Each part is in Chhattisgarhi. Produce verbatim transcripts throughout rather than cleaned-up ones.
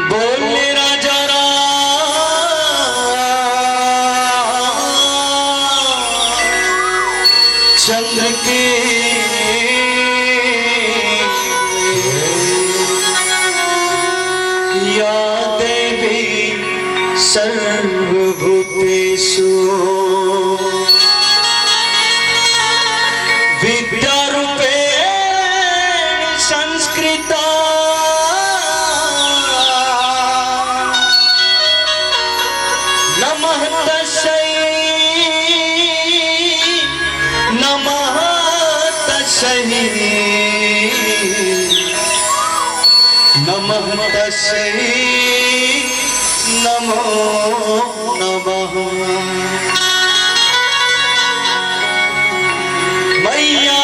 बोल राजा राम चंद्र के या देवी सर्वभूतेषु विद्यारूपेण संस्कृता नमः तस्यै नमः तस्यै नमः तस्यै नमो नमः। मैया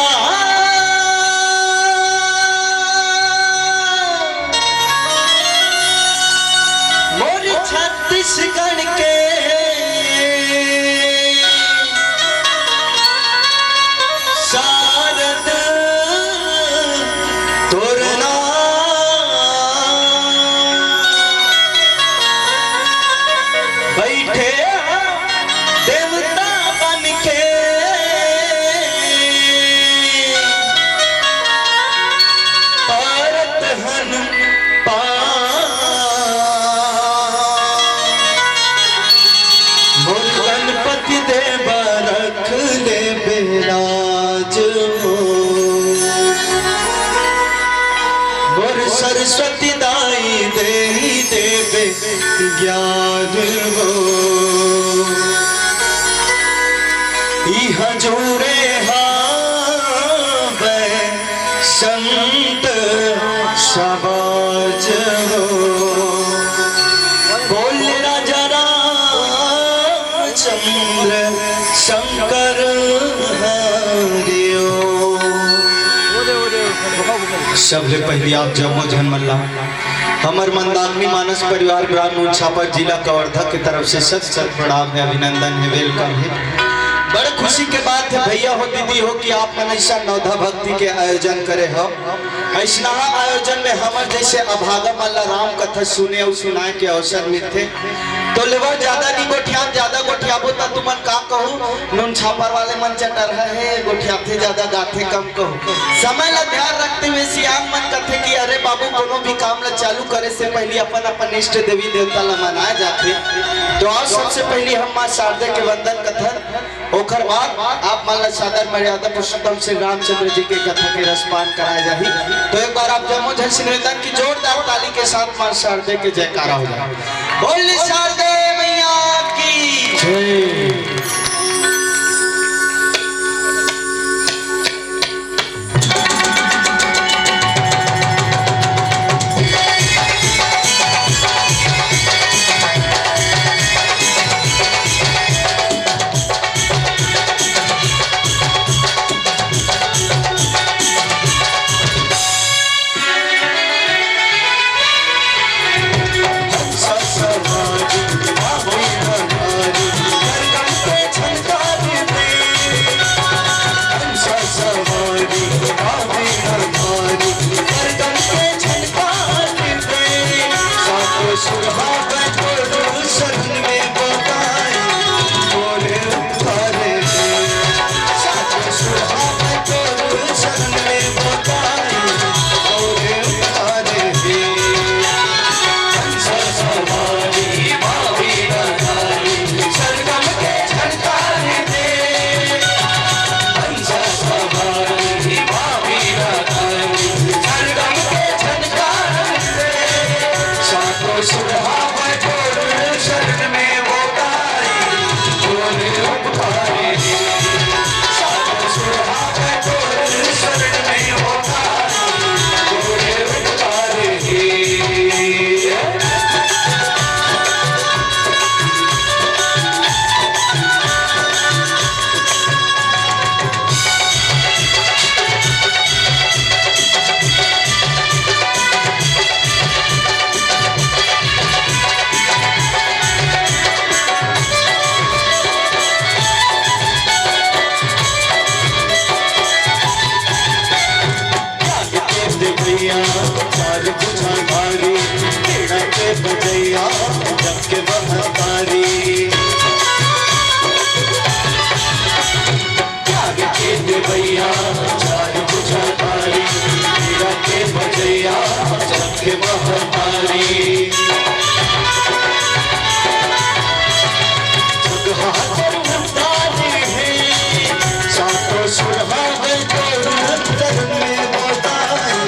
मोर छत्तीसगढ़ के शारद तोर नाम बइठे हो देवता बन के। पारत हन पार। मोर गणपति देवा रख ले बेराज हो। मोर सरस्वती दाई दे देबे ज्ञान हो। इहाँ जुड़े हावय संत समाज हो। बोल राजा रामचंद्र शंकर हरिओ। सबले पहिली आप जम्मो झन मन ला हमर मंदाकिनी मानस परिवार ग्राम नूनछापर जिला कवर्धा के तरफ से सत सत प्रणाम हे, अभिनंदन हे, welcome हे। बड़ खुशी के बात हे भैया हो, दीदी हो कि आप मन अइसन नवधा भक्ति के आयोजन करे हो। अइसनहा आयोजन में हमर जइसे अभागा मन ला राम कथा सुने अउ सुनाए के अवसर मिलथे। तो लेवर ज्यादा नी गोठियान, ज्यादा गोठियाबो त तुमन का कहू, नूनछापर वाले मन चटरहा हे, गोठियाथे ज्यादा गाथे कम कहू। समय ला ध्यान रखते हुए सियान मन कथे कि अरे बाबू, कोनो भी काम ला चालू करे से पहिली अपन अपन इष्ट देवी देवता ला मनाए जाथे। तो आज सबसे पहिली हम माँ शारदे के वंदन कथन, ओखर बाद आप मन ला सादर मर्यादा पुरुषोत्तम श्री रामचंद्र जी के कथा के रसपान कराए जाही। तो एक बार आप जम्मो झन से निवेदन कि जोरदार ताली के साथ माँ शारदे के जयकारा हो जाए। बोल शारदे मैया की जय। भैया, चार भुजा भारी, हीरा के बजैया, जग के महतारी। जगहा पर उतारी है, सातों सुरहा है तोर चरण में बताई,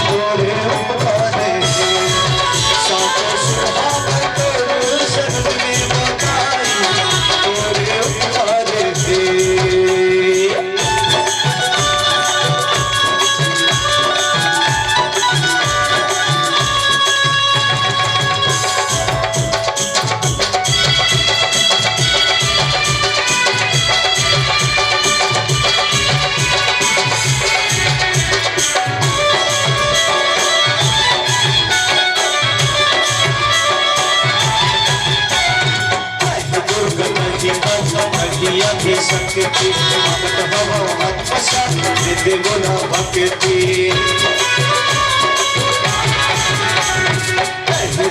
तोरे उपकारे है। सातों सुरहा है तोर चरण में बताई, तोरे उपकारे है। दुर्ग महिमा महिया के शक्ति, भक्त हवा हाथ पसार, दे दे मोला भक्ति।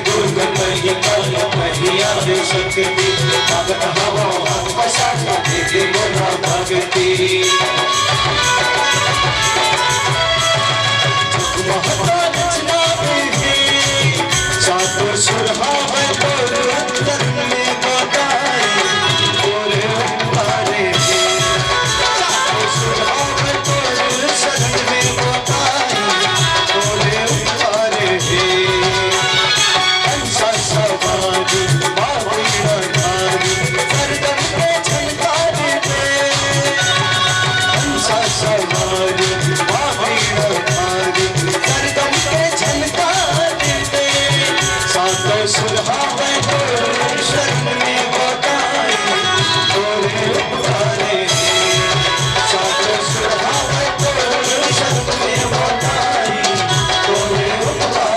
दुर्ग महिमा महिया के शक्ति, भक्त हवा हाथ पसार, दे दे मोला भक्ति। जगमहता रचना में भी, सातों सुरहा है तोर चरण में बताई, तोरे उपकारे है। सातों सुरहा है तोर चरण में बताई, तोरे उपकारे है। हंसा सवारी, बाबा सरगम के झनकार दे। हंसा सवारी, बाबा सरगम के झनकार दे। सातों सुरहा है तोर शरण में बताई, तोरे उपकारे। सातों सुरहा है तोर शरण में बताई, तोरे उपकारे।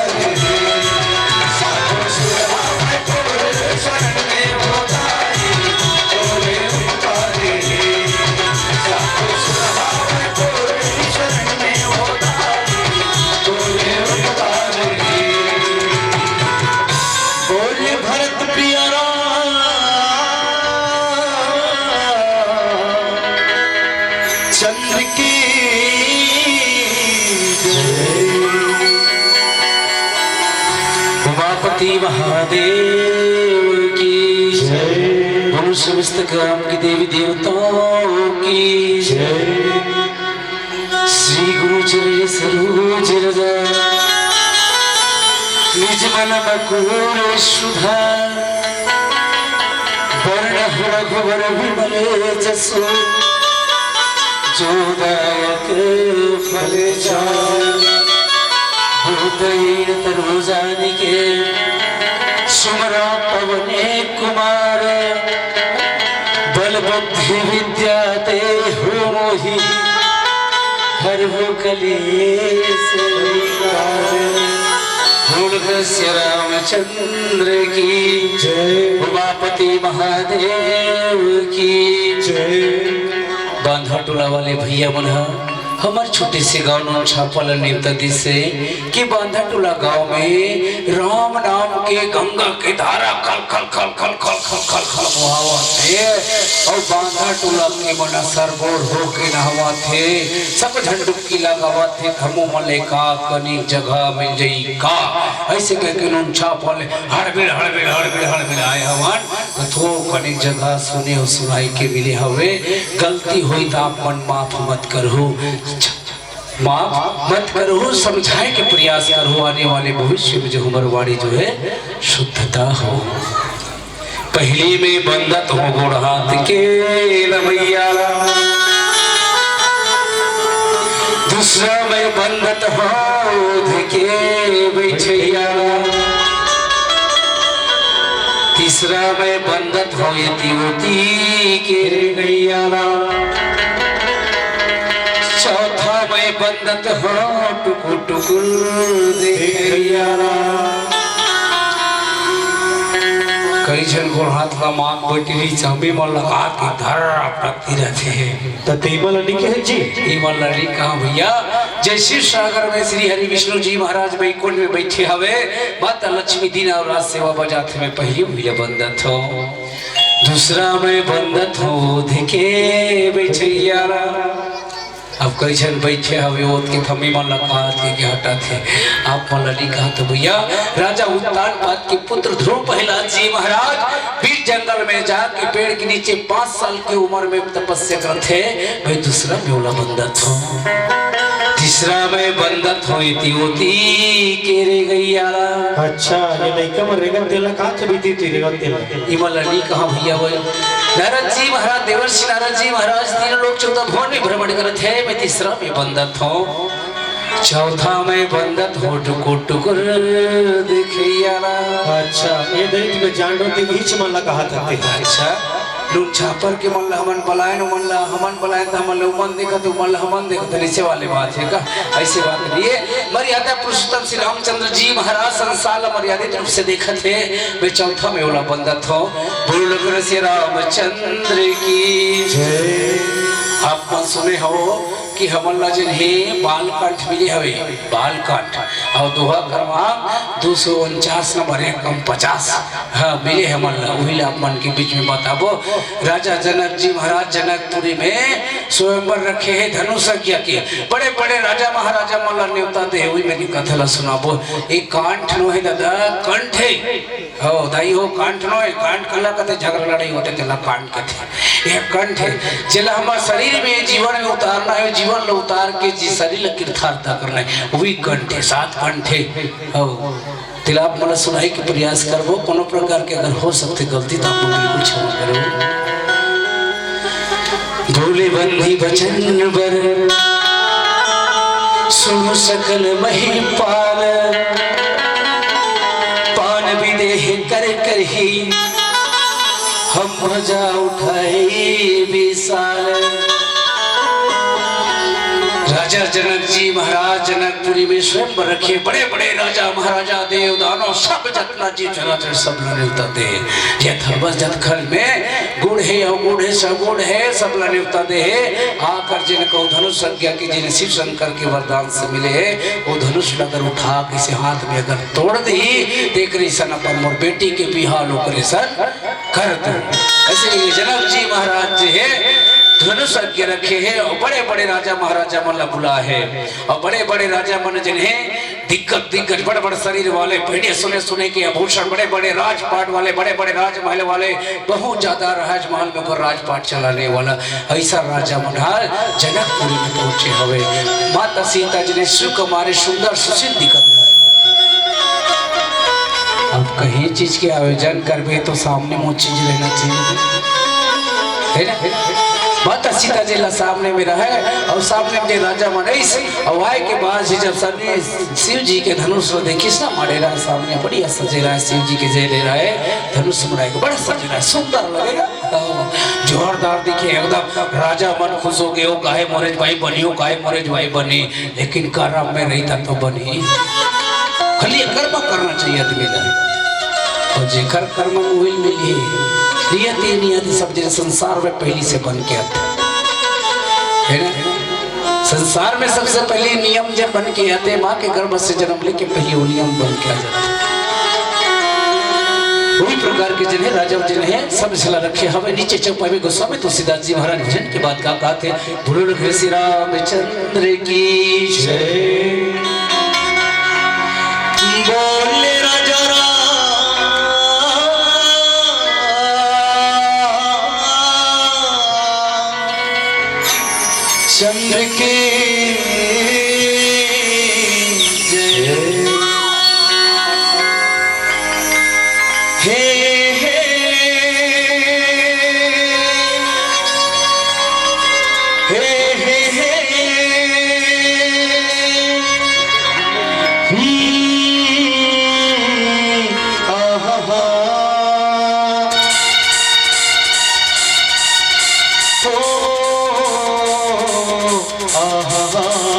बोल भरत प्रिया राम चंद्र की जय। उमापति महादेव की जय। बोलो समस्त ग्राम के देवी देवताओं की जय। श्री गुरु चरण सरोज रज, निज मन मकुर सुधा, वरण रघुवर विमल जसु, जो दायक फल जाय। भूतहीन तनु जानिके, सुमिरा पवन कुमार। बल बुद्धि विद्या देहु मोहि, हरहु कलेस विकार। बोल श्री रामचंद्र की जय। उमापति महादेव की जय। बांधा टोला वाले भैया मन ह हमर छोटे से गांव नोनछापा ल नेवता दिस हे कि बांधा टोला गांव में राम नाम के गंगा के धारा खल खल खल खल खल खल बोहावत हे। अउ बांधा टोला के मन ह सरबोर होके नहावत हे। सब झन डुबकी लगावत हे, हमू मन ले का कनी जगह मिल जाई का? अइसे कहिके नोनछापा ले हड़बिड़ हड़बिड़ हड़बिड़ हड़बिड़ आए हवन। त थोकन एक जगह सुने अउ सुनाई के मिले हवे, गलती होई त आप मन माफ मत करहु, माफ मत करहु, समझाए के प्रयास करहु, आने वाले भविष्य में जो हमर वाणी जो है शुद्धता हो। पहली में बंदत हो गोड़ हाथ के लमैया, दूसरा में बंदत हो ओढ़ के बैठैया, तीसरा में बंदत हो एती ओती के रेंगैया, चौथा में बंदत हो टुकुर टुकुर देखैया। कई झन गोड़ हाथ ला मांग बैठे रही, चाबी मन लगा के धर पकड़ी रहते हैं। त तेमन ला नइ कहे जी? तेमन ला नइ कहा भैया। जय शिव सागर में श्री हरि विष्णु जी महाराज बैकुंठ में बैठे हवे, माता लक्ष्मी दीना अउ रास सेवा बजात में पहली भैया बंदत हो, दूसरा में बंदत हो ओढ़ के बैठैया। कई झन बइठे हवे, ओत के थमे मन ला काहत के, के हटत हे। आप मन ला नी कहत हो भैया, राजा उत्तानपाद के पुत्र ध्रुव प्रहलाद जी महाराज बीच जंगल में जाके पेड़ के नीचे पाँच साल के उम्र में तपस्या करत हे। मैं दूसरा में ओला बंदत हो, तीसरा में बंदत हो, एती ओती के रे गैया ला। अच्छा, ये लइका मन रेंगत तेला का छबीती ती रेंगत तेला। इमन ला नी कहा भैया भाई। नारद जी महाराज, देवर्षि नारद जी महाराज तीन लोक चौदह भुवन में भ्रमण करत हे, मैं तीसरा में बंदत हो, चौथा में बंदत हो, टुकुर टुकुर देखैया ला। अच्छा, ये दलित में जांडो के बीच में लगा हाथ आते हैं। अच्छा, नून छापर के मन ला हमन बलायन, मन ला हमन बलायन, त हमन ला उमन देखत, उमन ला हमन देखत, ऐसे वाले बात हे का? ऐसे बात नहीं हे। मर्यादा पुरुषोत्तम श्री रामचंद्र जी महाराज संसार ला मर्यादित रूप से देखत हे, मैं चौथा में ओला बंदत हो। बोल गुरु श्री रामचंद्र की जय। आप मन सुने हो कि हमन ला जेन हे बालकांड मिले हवे, बालकांड, अउ दोहा क्रमांक दो सौ उनचास नंबर, एक कम पचास, हाँ, मिले हमन ला, उही ला आप मन के बीच में बताबो। राजा जनक जी महाराज जनकपुरी में स्वयंवर रखे हे धनुषज्ञ के, बड़े बड़े राजा महाराजा मन ला नेवता दे हे, उही में कथा ला सुनाबो। एक कांठ नो हे दादा, कंठ हे। हो दाई हो, कांठ नो हे, कांठ कला कथे झगड़ा लड़ाई होथे तेला कांठ कथे। ये कंठ हे, जेला हमर शरीर में जीवन में उतारना हे, जीवन ला उतार के जी शरीर ला कृतार्थ करना हे, उही कंठ हे, सात कंठ हे। हो, तेला आप मन ला सुनाए के प्रयास करबो, कोनो प्रकार के अगर हो सकथे गलती त आप मन बिल्कुल क्षमा करबो। बोले बंदी बचन बर सुन सकल महिपाल, पान विदेह कर करही हम भजा उठाई विशाल। राजा जनक जी महाराज जनकपुरी में स्वयंवर रखे, बड़े बड़े राजा महाराजा देव दानव सब जतना जीव चराचर सब ला नेवता दे। ये थर्मस जतखल में गुण हे अउ गुण हे सगुण हे, सब ला नेवता दे हे। आकर जिनको धनुष संज्ञा की, जिन्हें शिव शंकर के वरदान से मिले हे, वो धनुष ला अगर उठा के इसे हाथ में अगर तोड़ दी, तेकरे सन अपन मोर बेटी के बिहाव ओकरे सन कर दू। ऐसे ये जनक जी महाराज जी हे, धनुष आज्ञा रखे हे अउ बड़े बड़े राजा महाराजा मन ला बुला हे, अउ बड़े बड़े राजा मन जिन्हें दिग्गज दिग्गज बड़े बड़े शरीर वाले, पहने सुने सुने के आभूषण, बड़े बड़े राजपाट वाले, बड़े बड़े राजमहल वाले, बहुत ज्यादा राजमहल में ओकर राजपाट चलाने वाला ऐसा राजा मन ह जनकपुरी में पहुंचे हवे। माता सीता जी ने सुकुमारी सुंदर सुशील दिखत रहे। अब कहीं चीज के आयोजन करबे तो सामने में चीज रहना चाहिए, है ना? माता सीता जी ला सामने में रहे अउ सामने में राजा मन आइस, अउ आए के बाद ही जब सभी शिव जी के धनुष ला देखिस ना, मड़े रहा सामने, बढ़िया सजे रहा है, शिव जी के जय ले रहा है, धनुष मड़ाए के बड़ा सजे रहा है, सुंदर लगेगा। तो जोरदार दिखे एकदम। राजा मन खुश हो गए, "ओ काहे मोरे भाई बनी, ओ काहे मोरे भाई बनी, लेकिन करम में रही तब तो बनी।" खाली कर्म करना चाहिए आदमी ला। अउ जेकर कर्म में वही मिली, नियति नियति सब जगह संसार में पहली से बन के आथे, है ना? संसार में सबसे पहले नियम जब बन के आथे, माँ के गर्भ से जन्म लेके पहले वो नियम बन के आ जाथे। वही प्रकार के जिन्हें राजा जिन्हें सब सला रखे हवे नीचे चौपाई में गोस्वामी तुलसीदास जी महाराज भजन के बाद का कहते, बोलो लख श्री रामचंद्र की जय। बोले राजा राम चंद्र की जय। हे, हे, हे, हे, हे। हम्म, आहा, हा। ओ, आहा, हा।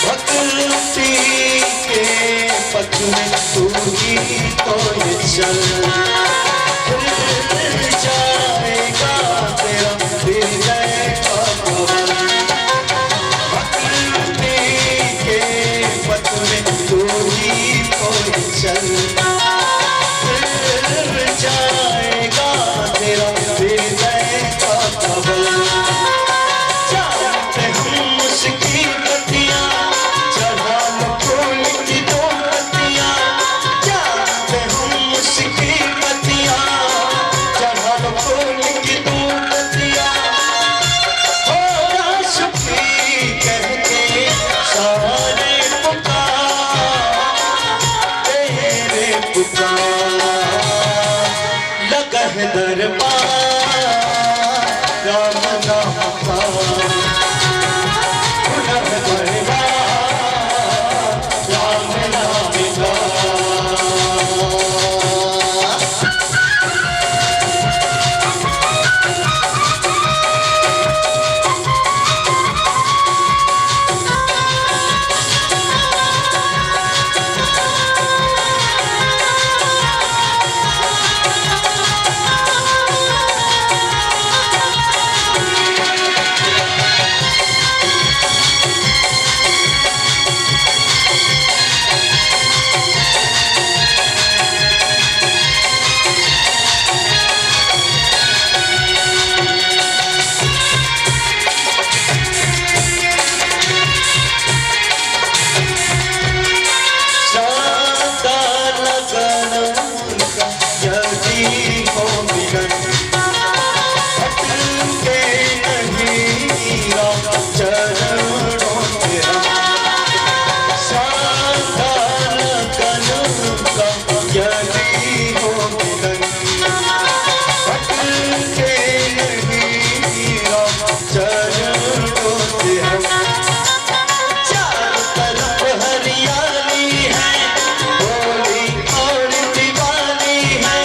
भक्ति के पथ में तू ही तो ये चल, खुल जाएगा तेरा हृदय का भवन। भक्ति के पथ में तू ही तो ये चल, खुल जाएगा तेरा हृदय का भवन। जानते हम उसकी पत्तियां, चढ़ा लो फूल की दो पत्तियां। जानते हम उसकी पत्तियां, चढ़ा लो फूल की दो पत्तियां। हो आशिकी कहके सारे पुकार, तेरे पुकार। लगा है दरबार राम नाम का, लगा है दरबार राम नाम का। सदा लगन उनका यदि हो मिलन, भटके नहीं राम चरणों से हम। सदा लगन उनका यदि हो मिलन, भटके नहीं राम चरणों से हम। चारों तरफ हरियाली है, होली और दिवाली है।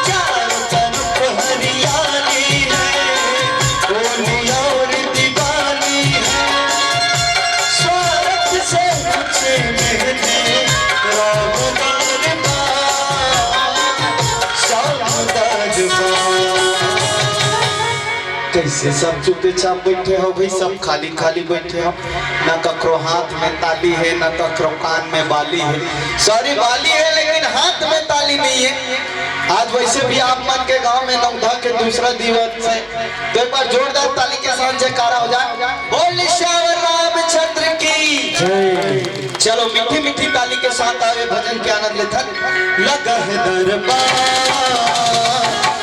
चारों तरफ हरियाली है, होली और दिवाली है। स्वार्थ से पूछे मैंने राम दरबार, श्याम दरबार। कैसे सब चुपचाप बैठे हो भाई, सब खाली खाली बैठे हो, ना ककरो हाथ में ताली है, ना ककरो कान में बाली है। सॉरी, बाली है लेकिन हाथ में ताली नहीं है। आज वैसे भी आप मन के गांव में नवधा के दूसरा दिवस है, तो एक बार जोरदार ताली के साथ जयकारा हो जाए। बोल सियावर रामचंद्र की जय। चलो मीठी मीठी ताली के साथ आवे भजन के आनंद लेथन। लगा है दरबार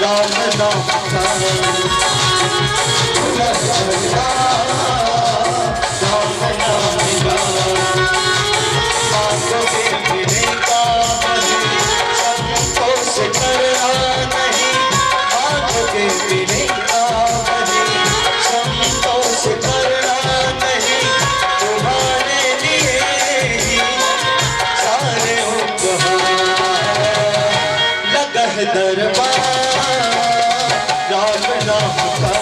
राम नाम का, लगा है दरबार राम नाम का। मांगोगे मिलेगा वही, संतोष करना नहीं। मांगोगे मिलेगा वही, संतोष करना नहीं। तुम्हारे लिए ही सारे उपहार। लगा है दरबार राम नाम का,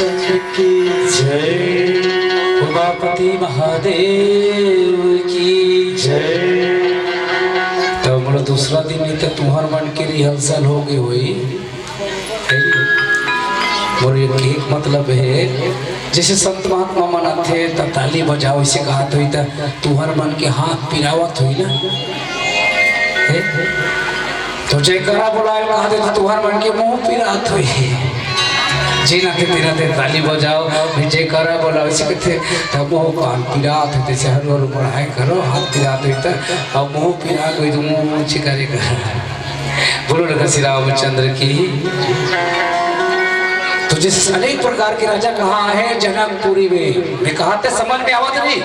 की जय। उमापति महादेव की जय। त मोर दूसरा दिन में त तुंहर मन के rehearsal हो गे होही। मोर एक, एक मतलब हे, जइसे संत महात्मा मन आथे त ताली बजाव, अइसे कहत होही, त तुंहर मन के हाथ पिरावत होही ना। हे? त जयकारा बोलाय ल कहत होही, त तुंहर मन के मुंह पिरात होही। जेन आथे तेन आथे ताली बजाव, जयकारा बोलाव, अइसे कथे, त मुंह कान पिरात होही, तइसे हरू हरू बढ़ाय करो, हाथ पिरात होही, त अब मुंह पिरात होही, त मुंह चिकारे कर। बोलो ना श्री रामचंद्र की। तो जइसे अनेक प्रकार के राजा कहाँ हे? जनकपुरी में। मैं कहा त समझ में आवत नहीं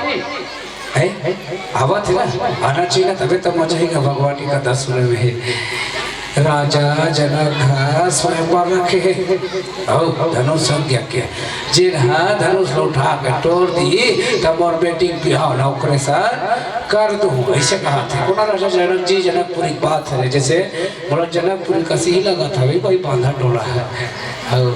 हे? आवत हे ना? आना चाहिए ना, तभे तो मजा आही भगवान की कथा सुने में। राजा जनक ह स्वयंवर रखे हे, अउ धनुष संज्ञा के, जेन ह धनुष ल उठा के टोर दिही, त मोर बेटी के बिहाव ला ओकरे संग कर दूहूं, अइसे कहत हे। कोनो राजा जनक जी, जनकपुरी के बात हे, जइसे मोला जनकपुरी कस ही लगत हवे भाई, बांधा टोला हे। अउ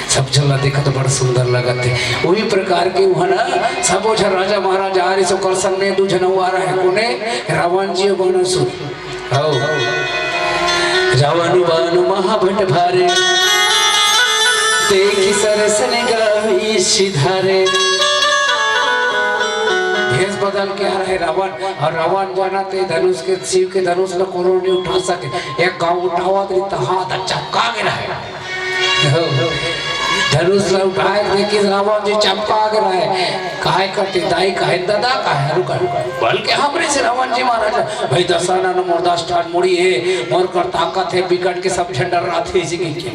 सब झन ला देखत बड़ सुंदर लगत हे। उही प्रकार के उहाँ ना सबो झन राजा महाराजा आ रहिस, ओकर संग में दू झन अउ आ रहे हे। कोने? रावण जी अउ बानासुर। हौ। रावण बान महाभट भारे, देखि सरस निगाह ईश सिधारे। भेष बदल के आ रहे रावण, अउ रावण जानत हे धनुष के, शिव के धनुष ल कोनो नहीं उठा सके। एक घांव उठावत रहिस त हाथ चपका गे रहे। धनुष ल उठाय के देखिस रावण जी, चमका गे रहे। काय करते दाई, काय ददा, काय हरू कर। बल के हमरे से रावण जी महाराज, भाई दस आना न मोर दस ठान मुड़ी हे, मोर कर ताकत हे, बिकट के सब झन डर्राथे इसी के।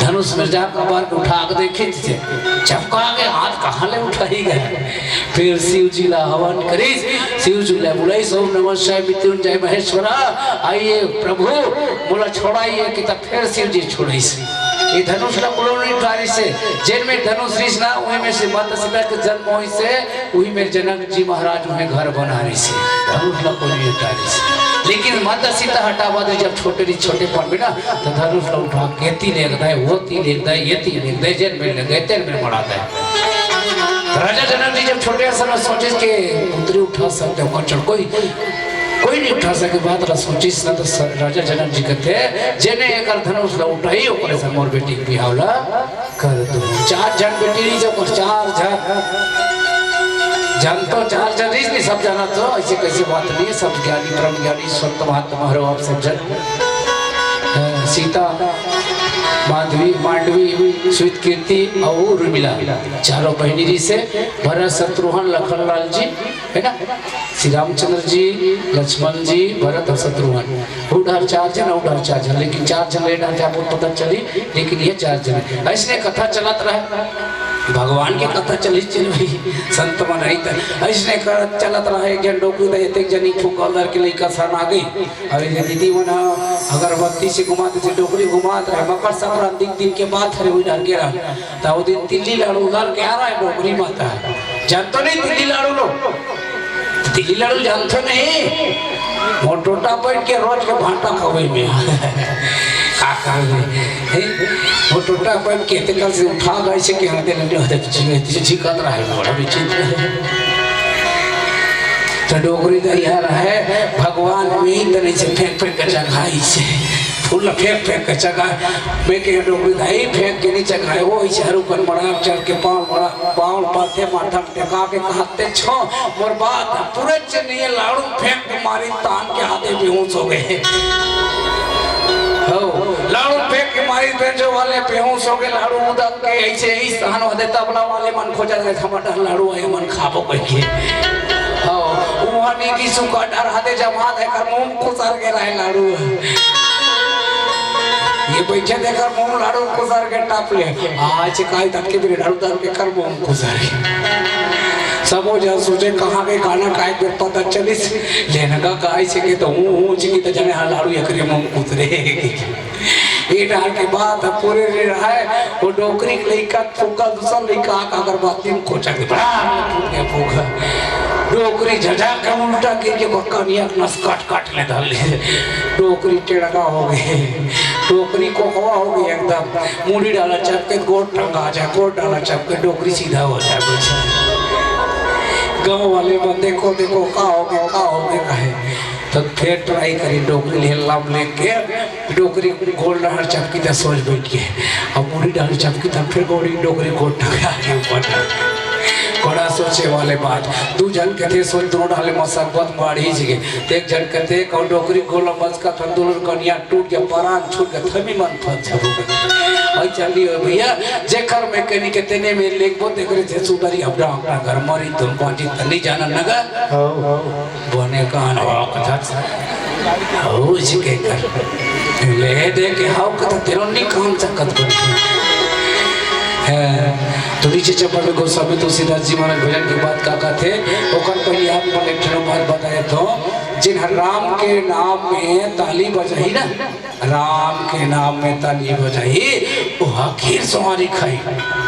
धनुष में जा कबर के उठा के देखिस, चमका गे हाथ, कहाँ ले उठाही गे। फिर शिव जी ला हवन करिस, शिव जी ला बुलाइस, ओम नमः शिवाय मृत्युंजय महेश्वरा, आइए प्रभु, मोला छोड़ाइए, कि तब फेर शिव जी छोड़िस। ये धनुष ला कोनो नहीं उठारिस हे, जेन में धनुष रिहिस ना, उही में से माता सीता के जन्म होइस हे, उही में जनक जी महाराज उहें घर बनारिस हे। धनुष ला कोनो नहीं उठारिस हे। लेकिन माता सीता हटा बाद जब छोटे रिहिस, छोटेपन में ना, त धनुष ला उठा के एती लेग दे, ओती लेग दे, एती लेग दे, जेन में लेग दे, तेन में मड़ा दे। राजा जनक जी जब छोटे समय सोचिस के पुत्री उठा सकते हो, कोई, कोई नहीं उठा सके, बात ला सोचिस ना, त स-, राजा जनक जी कथे, जेने एकर धनुष ला उठाही, ओकरे से मोर बेटी के बिहाव ला कर दूहूं। चार झन बेटी रिहिस, ओकर चार झन, झन तो चार झन रिहिस नहीं, सब जानत हो, अइसे कइसे बात नहीं हे, सब ज्ञानी, परम ज्ञानी, संत महात्मा हरो आप सब झन। अ, सीता, माधवी, मांडवी, श्वेतकेतकी अउ उर्मिला, चारों बहिनी रिहिस हे, भरत, शत्रुघ्न, लखन लाल जी, हे ना? श्री रामचंद्र जी, लक्ष्मण जी, भरत अउ शत्रुघ्न। ओ डहर चार झन, ओ डहर चार झन, लेकिन चार झन ले डहर जाबो पता चली, लेकिन ये चार झन। अइसने कथा चलत रहे, भगवान के कथा चली चल रही, संत मन आई त अइसने कर चलत रहे। एक झन डोकरी त एतेक जनी फूंका ल धर के लइका सन आ गई। अउ ये दीदी मन ह अगरबत्ती से घुमात, से डोकरी घुमात रहे। मकर संक्रांति के दिन के बात हरे, ओही डहर के रहे। त ओ दिन तिल्ली लाडू उधर के आ रहा है डोकरी माता। जानत नहीं तिल्ली लाडू लो? तिल्ली लाडू जानत नहीं? मोर टोटा बहिन के रोज के भांटा खवई में। का करबे? हे? मोर टोटा बहिन के ते कल से उठा गए से के हाथे लड्डू होते तो झिकत रहा है, बड़ा विचित्र है। त डोकरी दइया रहे, भगवान में ही तनी से फेंक फेंक के चघाइस हे। फूल फेंक फेंक के चघा, मैं के डोकरी दाई फेंक के नहीं चघाए, ओ अइसे हरू कन मड़ा चढ़ के पाँव मड़ा, पाँव पाथे माथा टेका के कहते छो, मोर बात पूरे चनिए लाडू फेंक के मारी तान के हाथे बेहोश हो गए। हो, लाडू फेंक के मारी बेंजो वाले बेहोश हो गए, लाडू उदक के अइसे ही सहन होते तबला वाले मन खोजत रहे, "हमर डहर लाडू आए, मन खाबो कहिके।" हो, उहाँ नीति सुखा डहर हाथे जमात हे, कर मुंह खुसर के रहे लाडू। ये बैठे देखकर मुंह लाडू खुसर के टाप ले। आज काई तक के मेरे लाडू तक के कर मुंह खुसर के। सबो जन सोचे कहाँ के गाना काय बेर पता चलिस। लेनगा काय से के तो हूँ, हूँ, चिकी तो जने हाँ लाडू एकरे मुंह खुसरे। ये डहर के बात ह पूरे रे रहा है। ओ डोकरी के लइका फूंका, दूसर लइका आके अगरबत्ती में खोचा के बड़ा फूंक के फूंका। डोकरी झझक के उल्टा गिर के ओकर कनिया के नस कट कट ले धर ले। डोकरी टेड़का हो गए। डोकरी कोकवा हो गे एकदम, मुड़ी डाला चपके गोड़ टंगा जाए, गोड़ डाला चपके डोकरी सीधा हो जाए। गाँव वाले मन देखो देखो का हो गे, का हो गे कहे, त फेर try करी डोकरी ले लम लेके डोकरी गोड़ डाला चपकी त सोच बैठ के, अब मुड़ी डाला चपकी त फेर गोड़ी डोकरी गोड़ टंगा के ऊपर। बड़ा सोचे वाले बात। दू झन कथे सोच दोनों डाले म संगत माढ़ी जी के। त एक झन कथे कहूँ डोकरी गोड़ ल मचका थन दुलर कनिया टूट के परान छूट के थमी मन फंस जाबो। अई चली हो भैया, जेकर में कनी के तेने में लेखबो तेकरे से सुधरी अपना अपना घर मरी तुम पांची तनी जाना नगर। बने कान हो कथा। हो जी के कर। ले दे के हाउ कथा तेरो नी काम सकत बन। है। तो नीचे चप्पल में गोस्वामी तुलसीदास जी महाराज भजन के बाद का कहते, ओकर पहले आप मन एक ठो बात बताए तो, जिन राम के नाम में ताली बजाई ना, राम के नाम में ताली बजाई, ओहा खीर सुमारी खाई।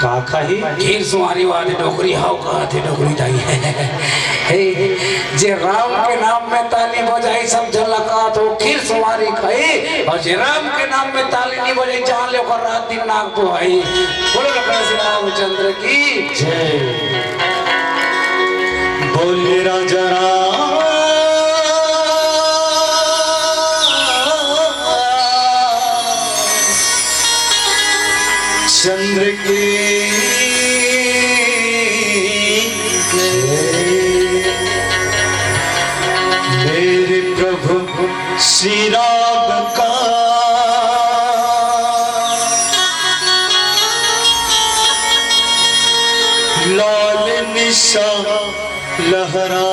का खाही? खीर सुमारी वाले डोकरी हाउ कहत हे डोकरी दाई। हे, जे राम के नाम में ताली बजाई, सब झन ला कहत हो खीर सुमारी खाई, और जे राम के नाम में ताली नहीं बजाई, जान ले ओकर रात दिन नाक बोहाई। बोलो लखन श्री रामचंद्र की जय। बोले राजा राम चंद्र की जय। मेरे प्रभु श्री राम का लाल निशान लहराएगा।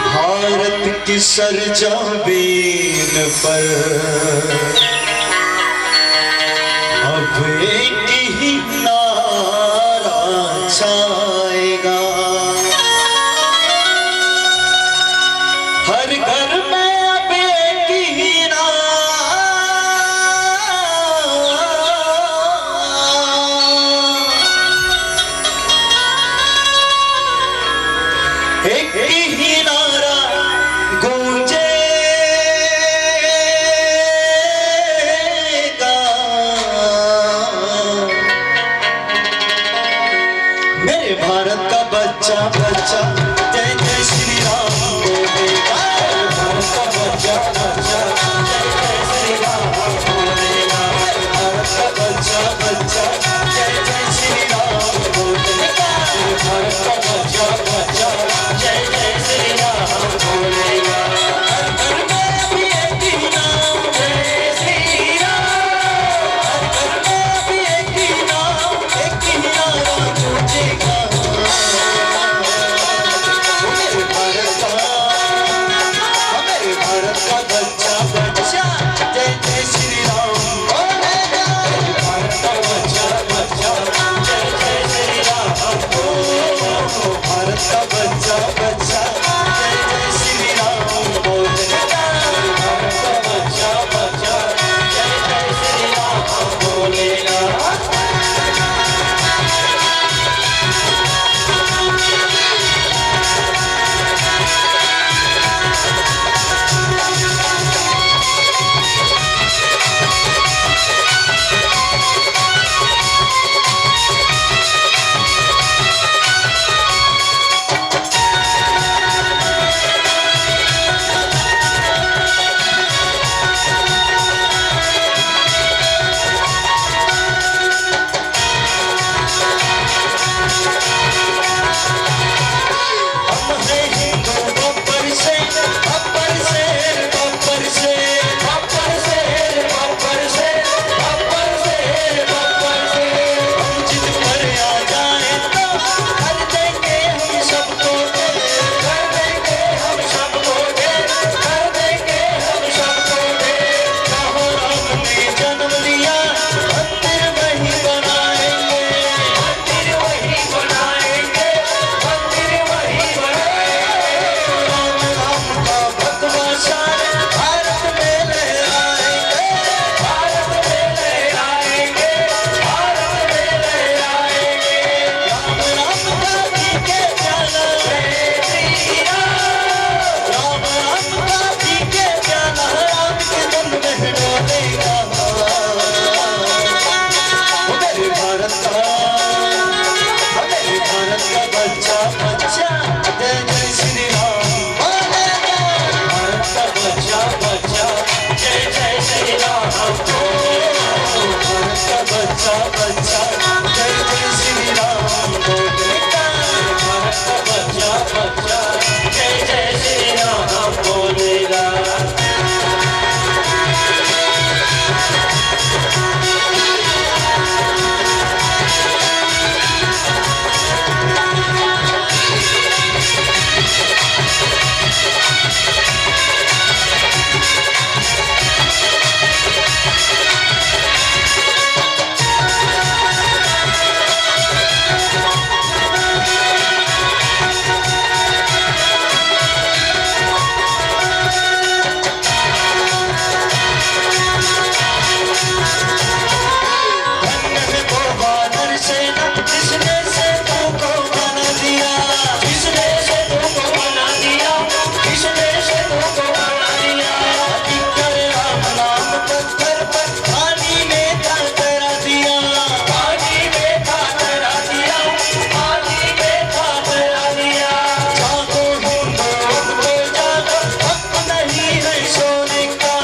भारत की सरजमीन पर अब एक ही नारा छाएगा। हर घर में अब एक ही नारा एक ही नारा गूंजेगा। मेरे भारत का बच्चा, बच्चा, जय जय श्री राम बोलेगा। भारत का बच्चा, बच्चा, जय जय श्री राम बोलेगा। भारत का बच्चा, बच्चा, जय जय श्री राम बोलेगा। भारत का बच्चा, बच्चा, जय जय श्री राम बोलेगा। हर घर में अभी एक ही नाम, जय श्री राम। हर घर में अभी एक ही नाम, एक ही नारा गूंजेगा। मेरे भारत का, मेरे भारत का बच्चा, बच्चा, जय जय श्री राम। भारत का बच्चा, बच्चा, जय जय श्री राम। ओ, भारत का बच्चा, बच्चा, जय जय श्री राम। भारत का बच्चा, बच्चा, जय जय श्री राम। बच्चा बच्चा जय जय श्री राम बोलेगा। भारत का बच्चा बच्चा जय जय श्री राम बोलेगा। भारत का बच्चा बच्चा जय जय श्री राम बोलेगा। भारत का बच्चा बच्चा जय जय श्री राम बोलेगा। धन्य है वो बहादुर सेना जिसने सेतु को बना दिया, जिसने सेतु को बना दिया, जिसने सेतु को बना दिया। अधिक कर राम नाम पत्थर पर पानी में था तैरा दिया, पानी में था तैरा दिया, पानी में था तैरा दिया। जागो हिंदू अब तो जागो, वक्त नहीं है सोने का,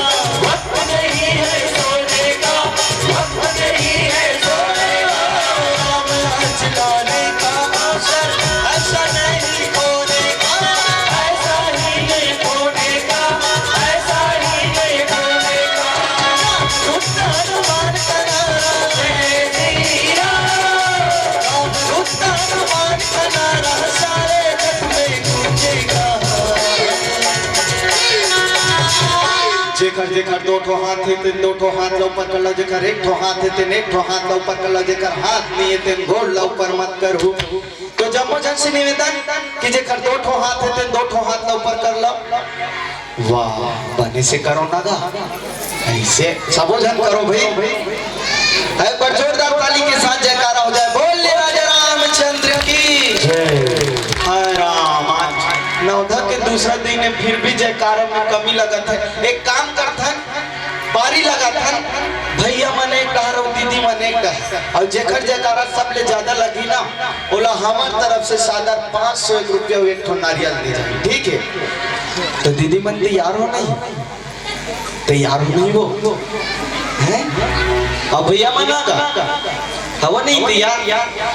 वक्त नहीं है सोने का, वक्त नहीं है सोने का। राम राज लाने का अवसर ऐसा नहीं खोने का, ऐसा ही नहीं खोने का, ऐसा ही नहीं खोने का। राम रुकता हनुमान का नारा, जय श्री राम। राम रुकता हनुमान का नारा, सारे जग में गूंजेगा। जेकर जेकर दो ठो हाथ हे, तेन दो ठो हाथ ला ऊपर कर लो, जेकर एक ठो हाथ हे, तेन एक ठो हाथ ला ऊपर कर लो, जेकर हाथ नहीं हे, तेन गोड़ ला ऊपर मत करहू। तो जम्मो झन से निवेदन कि जेकर दो ठो हाथ हे, तेन दो ठो हाथ ला ऊपर कर लो। वाह, बने से करो ना गा, ऐसे सबो झन करो भाई। एक बार जोरदार ताली के साथ जयकारा हो जाए, बोल ले राजा रामचंद्र की। जय। हाय राम, आज नवधा के दूसरा दिन हे, फिर भी जयकारा में कमी लगत हे। एक काम करथन, पारी लगाथन, भैया मन एक डहर अउ दीदी मन एक डहर, अउ जेकर जयकारा सबले ज्यादा लगही ना, ओला हमर तरफ से सादर पाँच सौ एक रुपया अउ एक ठो नारियल दे जाही, ठीक हे? तो दीदी मन तैयार हो नहीं? तैयार हो नहीं वो? हैं? अब भैया मन आ गा? हवा नहीं तैयार?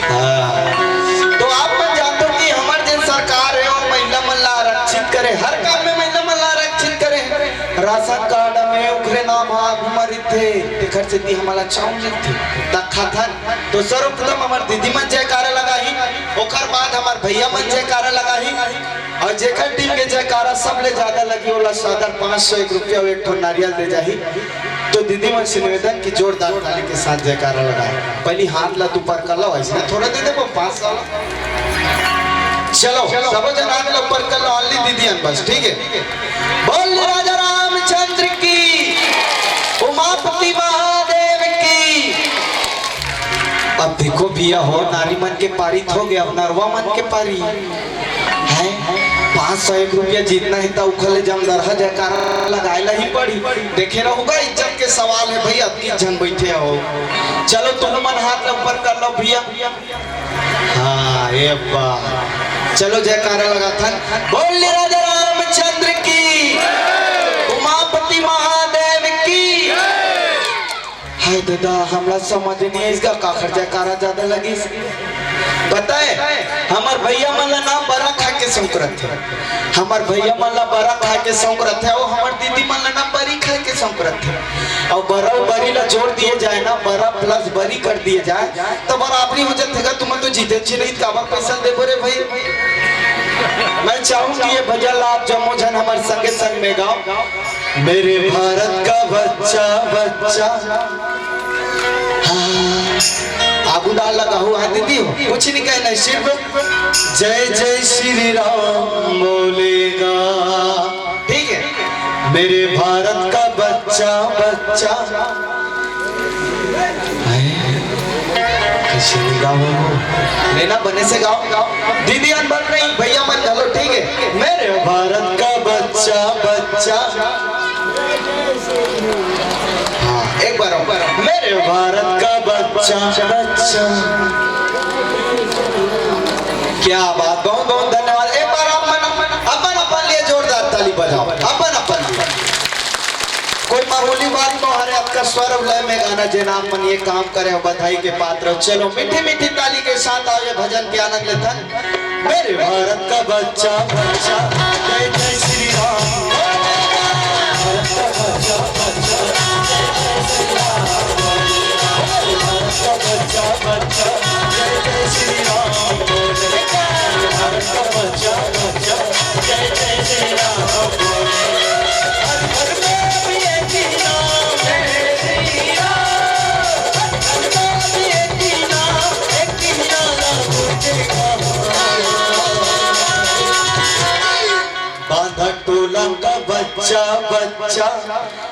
हाँ। तो आप मन जानथो कि हमर जेन सरकार हे, वो महिला मन ला आरक्षित करे, हर काम में महिला मन ला आरक्षित करे। राशन कार्ड में ओखरे नाम ह आगू म रहिथे, तेखर सेती हमला चाउर मिलथे, त खाथन। तो सर्वप्रथम हमर दीदी मन जयकारा लगाही, ओखर बाद हमर भैया मन जयकारा लगाही, अउ जेखर टीम के जयकारा सबले ज्यादा लगही, ओला सादर पाँच सौ एक रुपया अउ एक ठो नारियल दे जाही। तो दीदी मन से निवेदन कि जोरदार ताली के साथ जयकारा लगाए। पहली हाथ ला तू ऊपर कर लो, ऐसे थोड़ा दे दे वो पाँच सौ। चलो, सबो जन हाथ ला ऊपर कर लो, only दीदी अन बस, ठीक है? बोल राजा रामचंद्र की, उमापति महादेव की। अब देखो भैया हो, नारी मन के पारी त हो गे, अब नरवा मन के पारी हे। पाँच सौ एक रुपया जीतना हे त उखर ले जमदरहा जयकारा लगाए ला ही पड़ी। देखे रहू गा, इज्जत के सवाल हे भैया, अतकी झन बैठे हो। चलो तुम मन हाथ ला ऊपर कर लो भैया। हाँ, ए अब्बा। चलो जयकारा लगाथन। बोल राजा रामचंद्र की, उमापति महादेव की। हाय ददा, हमला समझ नहीं आइस गा, काखर जयकारा ज्यादा लगिस। पता हे, हमर भैया मन ला ना बरा खाए के शौक रथे, हमर भैया मन ला बरा खाए के शौक रथे, अउ हमर दीदी मन ला ना बरी खाए के शौक रथे। अउ बरा अउ बरी ला जोड़ दिए जाए ना, बरा plus बरी कर दिए जाए, त बराबरी हो जाथे गा। तुमन तो जीते जी नहीं, काबर पैसा देबो रे भाई? मैं चाहूँ कि ये भजन ला आप जम्मो झन हमर संगे संग में गाओ। मेरे भारत का बच्चा, बच्चा। हाँ। आगू डाल लगा हुआ है दीदी हो, कुछ नहीं कहना है, सिर्फ जय जय श्री राम बोलेगा। ठीक है, मेरे भारत का बच्चा, बच्चा। हाय। कइसे नहीं गाओ? लेना बने से गाओ, गाओ। दीदी अन बन रही, भैया मन घलो, ठीक है। मेरे भारत का बच्चा, बच्चा। हाँ, एक बार और। मेरे भारत का बच्चा, बच्चा। क्या बात, बहुत बहुत धन्यवाद। एक बार आप मन अपन अपन लिए जोरदार ताली बजाओ, अपन अपन लिए। कोई मामूली बात नोहे, अतका स्वर अउ लय में गाना, जेन आप मन ये काम करे हो, बधाई के पात्र हो। चलो मीठी मीठी ताली के साथ आओ, ये भजन के आनंद लेथन। मेरे भारत का बच्चा, बच्चा, जय जय श्री राम। भारत का बच्चा, बच्चा, जय जय श्री राम। भारत का बच्चा, बच्चा, जय जय श्री राम। भारत का बच्चा, बच्चा, जय जय श्री राम। हर घर में भी एक ही नाम है, श्री राम। हर घर में भी एक ही नाम, एक ही नारा गूंजेगा। बांधा टोला का बच्चा, बच्चा।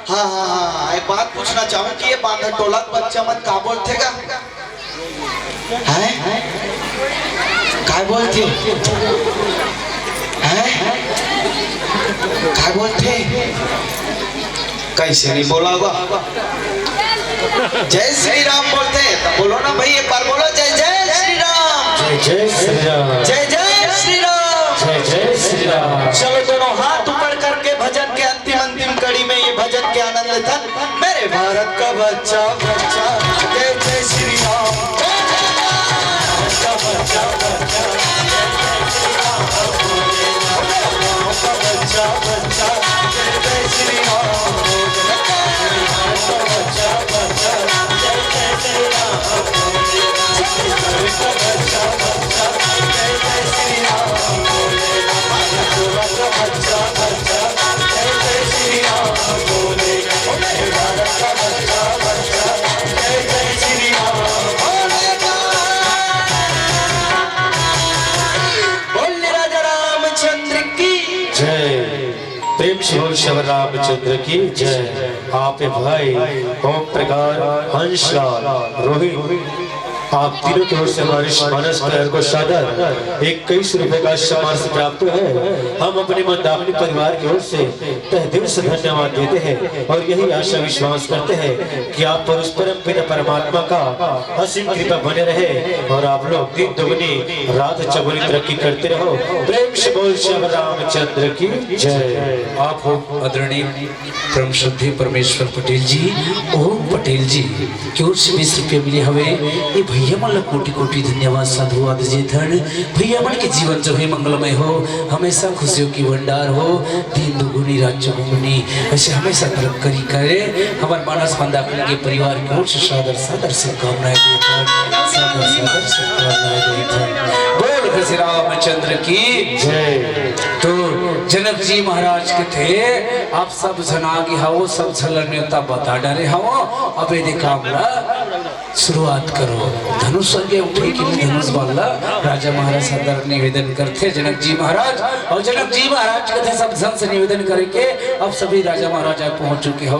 हाँ, हाँ, हाँ, एक बात पूछना चाहूँ कि ये बांधा टोला का बच्चा मन का बोलथे गा? हैं? काय बोलथे? हैं? काय बोलथे? कैसे नहीं बोला होगा? जय श्री राम बोलथे, तो बोलो ना भाई, एक बार बोलो, जय जय श्री राम। जय जय श्री राम। जय जय श्री राम। जय जय श्री राम। चलो दोनों हाथ ऊपर करके भजन के अंतिम, अंतिम कड़ी में ये भजन के आनंद लेथन। मेरे भारत का बच्चा, बच्चा, जय जय श्री राम। भारत का बच्चा, बच्चा, जय जय श्री राम। मेरे गाँव का बच्चा, बच्चा, जय जय श्री राम। भारत का बच्चा, बच्चा, जय जय श्री राम। छत्तीसगढ़ का बच्चा, बच्चा, जय जय श्री राम। भारत का बच्चा, बच्चा, जय जय श्री राम बोले। ओ मेरे भारत का बच्चा, बच्चा, जय जय श्री राम बोले। बोल राजा रामचंद्र की जय। प्रेम से बोल श्री रामचंद्र की जय। आप भाई ओम प्रकाश, हंसलाल, रोहित, आप तीनों की ओर से हमारे मानस कल्याण को सादर इक्कीस रुपए का सम्मान से प्राप्त है। हम अपने मंदाकिनी परिवार की ओर से तहे दिल से धन्यवाद देते हैं और यही आशा विश्वास करते हैं कि आप पर उस परम पिता परमात्मा का असीम कृपा बने रहे और आप लोग दिन दुगनी रात चौगुनी तरक्की करते रहो। प्रेम से बोल श्री रामचंद्र की जय। आप हो आदरणीय परम श्रद्धेय परमेश्वर पटेल जी, ओम पटेल जी की ओर से बीस रुपया मिले हवे। ये भैया मन ला कोटि कोटि धन्यवाद, साधुवाद देथन। भैया मन के जीवन जो है मंगलमय हो, हमेशा खुशियों की भंडार हो, दिन दुगुनी रात चौगुनी ऐसे हमेशा तरक्की करे। हमार मानस मंदाकिनी के परिवार की ओर से सादर सादर शुभकामनाएं देथन, सादर सादर शुभकामनाएं देथन। बोल श्री रामचंद्र की जय। तो जनक जी महाराज के थे, आप सब झन आगे हवो, सब झन ला नेवता बता डरे हवो। अब ये काम ला शुरुआत करो। धनुष संगे उठे के लिए धनुष बाण ला राजा महाराज सादर निवेदन करथे जनक जी महाराज। और जनक जी महाराज कथे सब झन से निवेदन करे के, अब सभी राजा महाराज पहुंच चुके हो,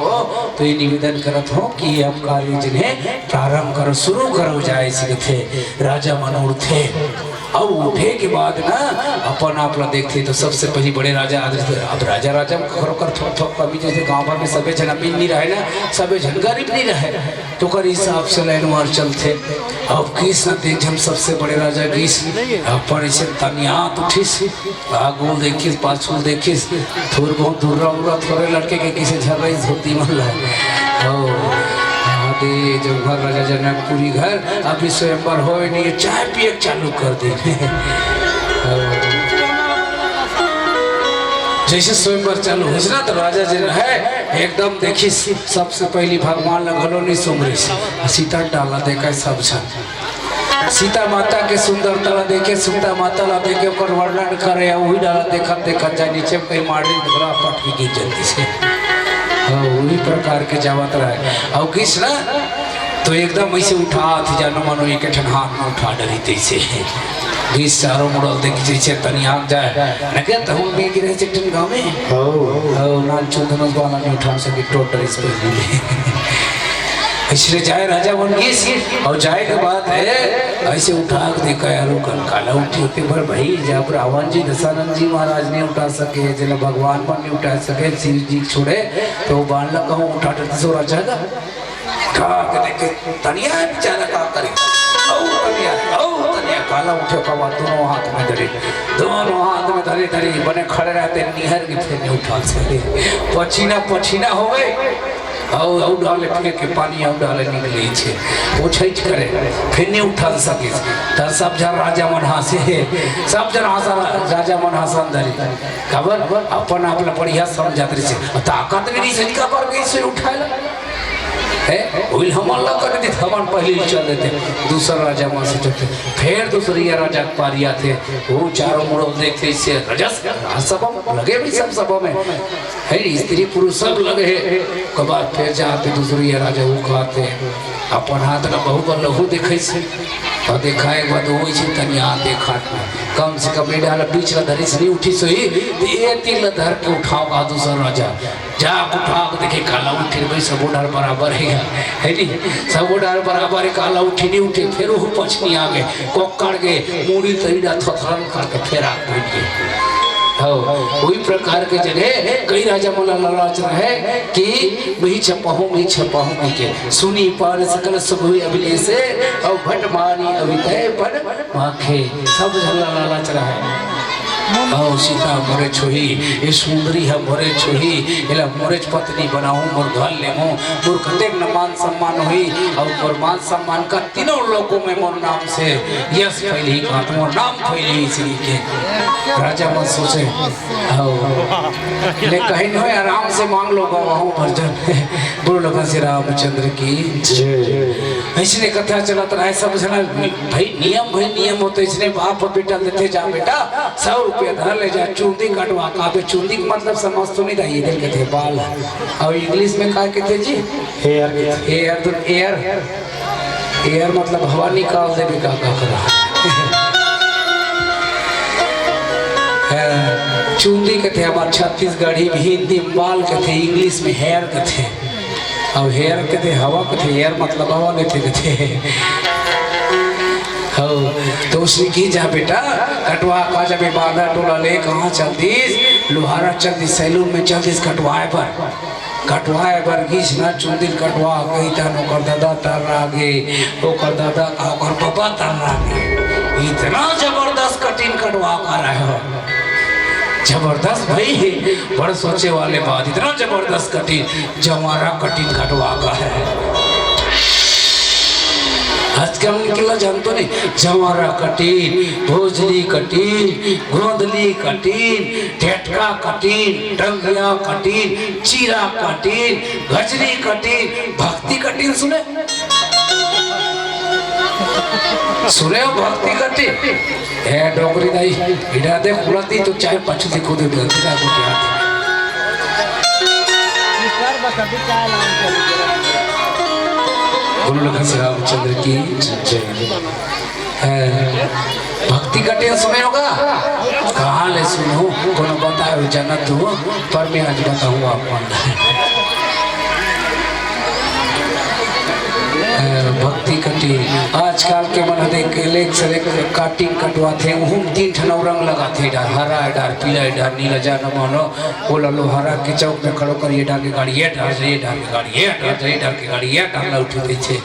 तो ये निवेदन करत हो कि ये अब कार्य जिन्हें प्रारंभ करो, शुरू करो जाए, ऐसे कथे। राजा मन उठथे। अब उठे के बाद ना अपन आप ला देखथे तो सबसे पहली बड़े राजा आदर से, अब राजा राजा में कखरो कर थोक थोक कमी, जैसे गांव भर में सबे झन अमीर नहीं रहे ना, सबे झन गरीब नहीं रहे, तो ओकर हिसाब से लाइन वार चलथे। अब गिस न देख, हम सबसे बड़े राजा गिस, अपन ऐसे तनियात उठिस, आगू देखिस, पाछू देखिस, थोर बहुत दुर्रा उर्रा थोरे लड़के के किसे झर रही धोती मन ला। ओ, आदे जो घर राजा जनकपुरी घर, अभी स्वयंवर होए नहीं, चाय पिए चालू कर दे। ओ, जैसे स्वयंवर चालू होइस ना, तो राजा जे रहे, एकदम देखिस, सबसे पहली भगवान ला घलो नहीं सुमरिस, सीता डाला देखा सब झन। सीता माता के सुंदरता ला देखे, सीता माता ला देखे, ओकर वर्णन करे, अउ वही डाला देखत देखत जाए नीचे में कहीं माड़ी घोड़ा पट के गिर जाती से। हाँ, वही प्रकार के जावत रहे। अउ गिस ना, तो एकदम ऐसे उठा थी, जानो मानो एक ठन हाथ में उठा डरी तैसे। गिस चारों मुड़ल देख जैसे तनी आग जाए। न क्या तहु भी गिरे से ठन गाँव में? हो। हो, नान चुंदन वाला नहीं उठा सके, टोटल इस पर भी। ऐसे जाए राजा बन गिस, अउ जाए के बाद है, ऐसे उठा के देखा यार, वो कंकाला उठी होती, पर भाई, जब रावण जी, दशानन जी महाराज नहीं उठा सके, जिन्हें भगवान पर नहीं उठा सके, शिव जी छोड़े, तो बाण ला कहूँ उठा डरते सो राजा का। उठा के देखे, तनिया बेचारा का करे, औ तनिया, औ तनिया, काला उठे ओकर बाद दोनों हाथ में धरे, दोनों हाथ में धरे धरे बने खड़े रहते, निहर के फेर नहीं उठा सके। पछीना पछीना हो गए। अउ अउ डाले फेर के पानी, अउ डाले निकले छे, वो छइच करे, फेर नहीं उठा सके। त सब जन राजा मन हाँसे, सब जन हाँसा, राजा मन हाँसन धरे। काबर? अपन आप ला बढ़िया समझत रहिसे। ताकत भी नहीं सही, काबर कइसे उठाए ला? है, ओइल हमन ला कर देते, हमन पहले ही चल देते, दूसर राजा मन से चलते। फेर दूसरिया राजा के पारी आथे, वो चारों मुड़ो देखते से रजस, राजसभा लगे भी सब सभा में, है, स्त्री पुरुष सब लगे हैं। ओकर बाद फेर जाते दूसरिया राजा वो कहते, अपन हाथ ला बहुत बार लहू देखे से, अउ देखाए के बाद वो इसी तनिया देखा, कम से कम ये डाल बीच ला धरिस नहीं उठिस होही, त ये तीर ला धर के उठाव का दूसर राजा। जा उठा के देखे, काला उठे भाई, सबो डार बराबर हे, है नी? सबो डार बराबर हे, काला उठे नहीं उठे, फेर वो पछनी आ गे, कोक्कड़ गे, मुड़ी तरी डा थथरन करके फेर आ बैठ गे। हौ, वही प्रकार के जगह कई राजा मन ला लालच रहे कि मैं ही छपाहूँ, मैं ही छपाहूँ कहिके। सुनी पार सकल सुख हुई अभिलेसे, अउ भट मानी अभितय पद माखे। सब झन ला लालच रहे। अउ सीता मोरे छोही, ये सुंदरी ह मोरे छोही, एला मोरेच पत्नी बनाहूँ, मोर घर लेहूँ, मोर कतेक न मान सम्मान होही, अउ मोर मान सम्मान का तीनों लोकों में मोर नाम से यश फैलही, कहा त मोर नाम फैलही, इसी के राजा मन सोचे। हौ। ले कहीं नहीं, आराम से मांग लो, गवाहूँ भरजन। बोलो लखन श्री रामचंद्र की जय। अइसने कथा चलत रहे, सब झन भाई नियम, भाई नियम होथे, अइसने बाप बेटा देथे, जा बेटा सौ रुपया धर ले जा, चूंदी कटवा का। अबे चूंदी के मतलब समझ तो नहीं रही, इधर के थे बाल। अउ English में का कहते जी? Hair। Hair तो air, air मतलब हवा निकाल देबे का, का करा। हाँ, चूंदी कथे हमार छत्तीसगढ़ी में, हिंदी में बाल कथे, English में hair कथे। अब hair कथे हवा कथे, air मतलब हवा लेथे कथे। हौ, तो उसी की जा बेटा, कटवा का जब ये बांधा टोला ले कहाँ चल दिस? लोहारा चल दिस, सैलून में चल दिस कटवाए बर। कटवाए बर गिस ना, चुंदिल कटवा गई तन ओकर दादा तर्रा गे, ओकर दादा का ओकर पापा तर्रा गे। इतना जबरदस्त कटिंग कटवा का रहे हो, जबरदस्त भाई, बड़ सोचे वाले बात, इतना जबरदस्त कटिंग, जवारा कटिंग कटवा का है। आजकल निकला जानतो नहीं, जवारा कटिंग, भोजली कटिंग, गोंदली कटिंग, ढेटका कटिंग, टंगिया कटिंग, चीरा कटिंग, गजरी कटिंग, भक्ति कटिंग सुने? सुने हो भक्ति कटिंग? ए डोकरी दाई, इडा दे कुलती तो चाहे पछू दिखो दे, गलती ना को क्या। बोलो लखन श्री रामचंद्र की जय। हैं, भक्ति कटिंग सुने होगा? कहाँ ले सुनहूँ? कोनो बताए हो जन्नत हो, पर मैं आज बताहूँ आप मन। हैं, भक्ति कटिंग। आजकल के मन ह देख, एक से एक कटिंग कटवाथे, उहू म तीन ठन अउ रंग लगाथे, डार हरा ए, डार पीला ए, डार नीला, जानो मानो, ओला लोहारा के चौक में खड़ो कर, ये डार के गाड़ी, ये डार से, ये डार के गाड़ी, ये डार से, ये डार के गाड़ी, ये डार ला उठे देथे।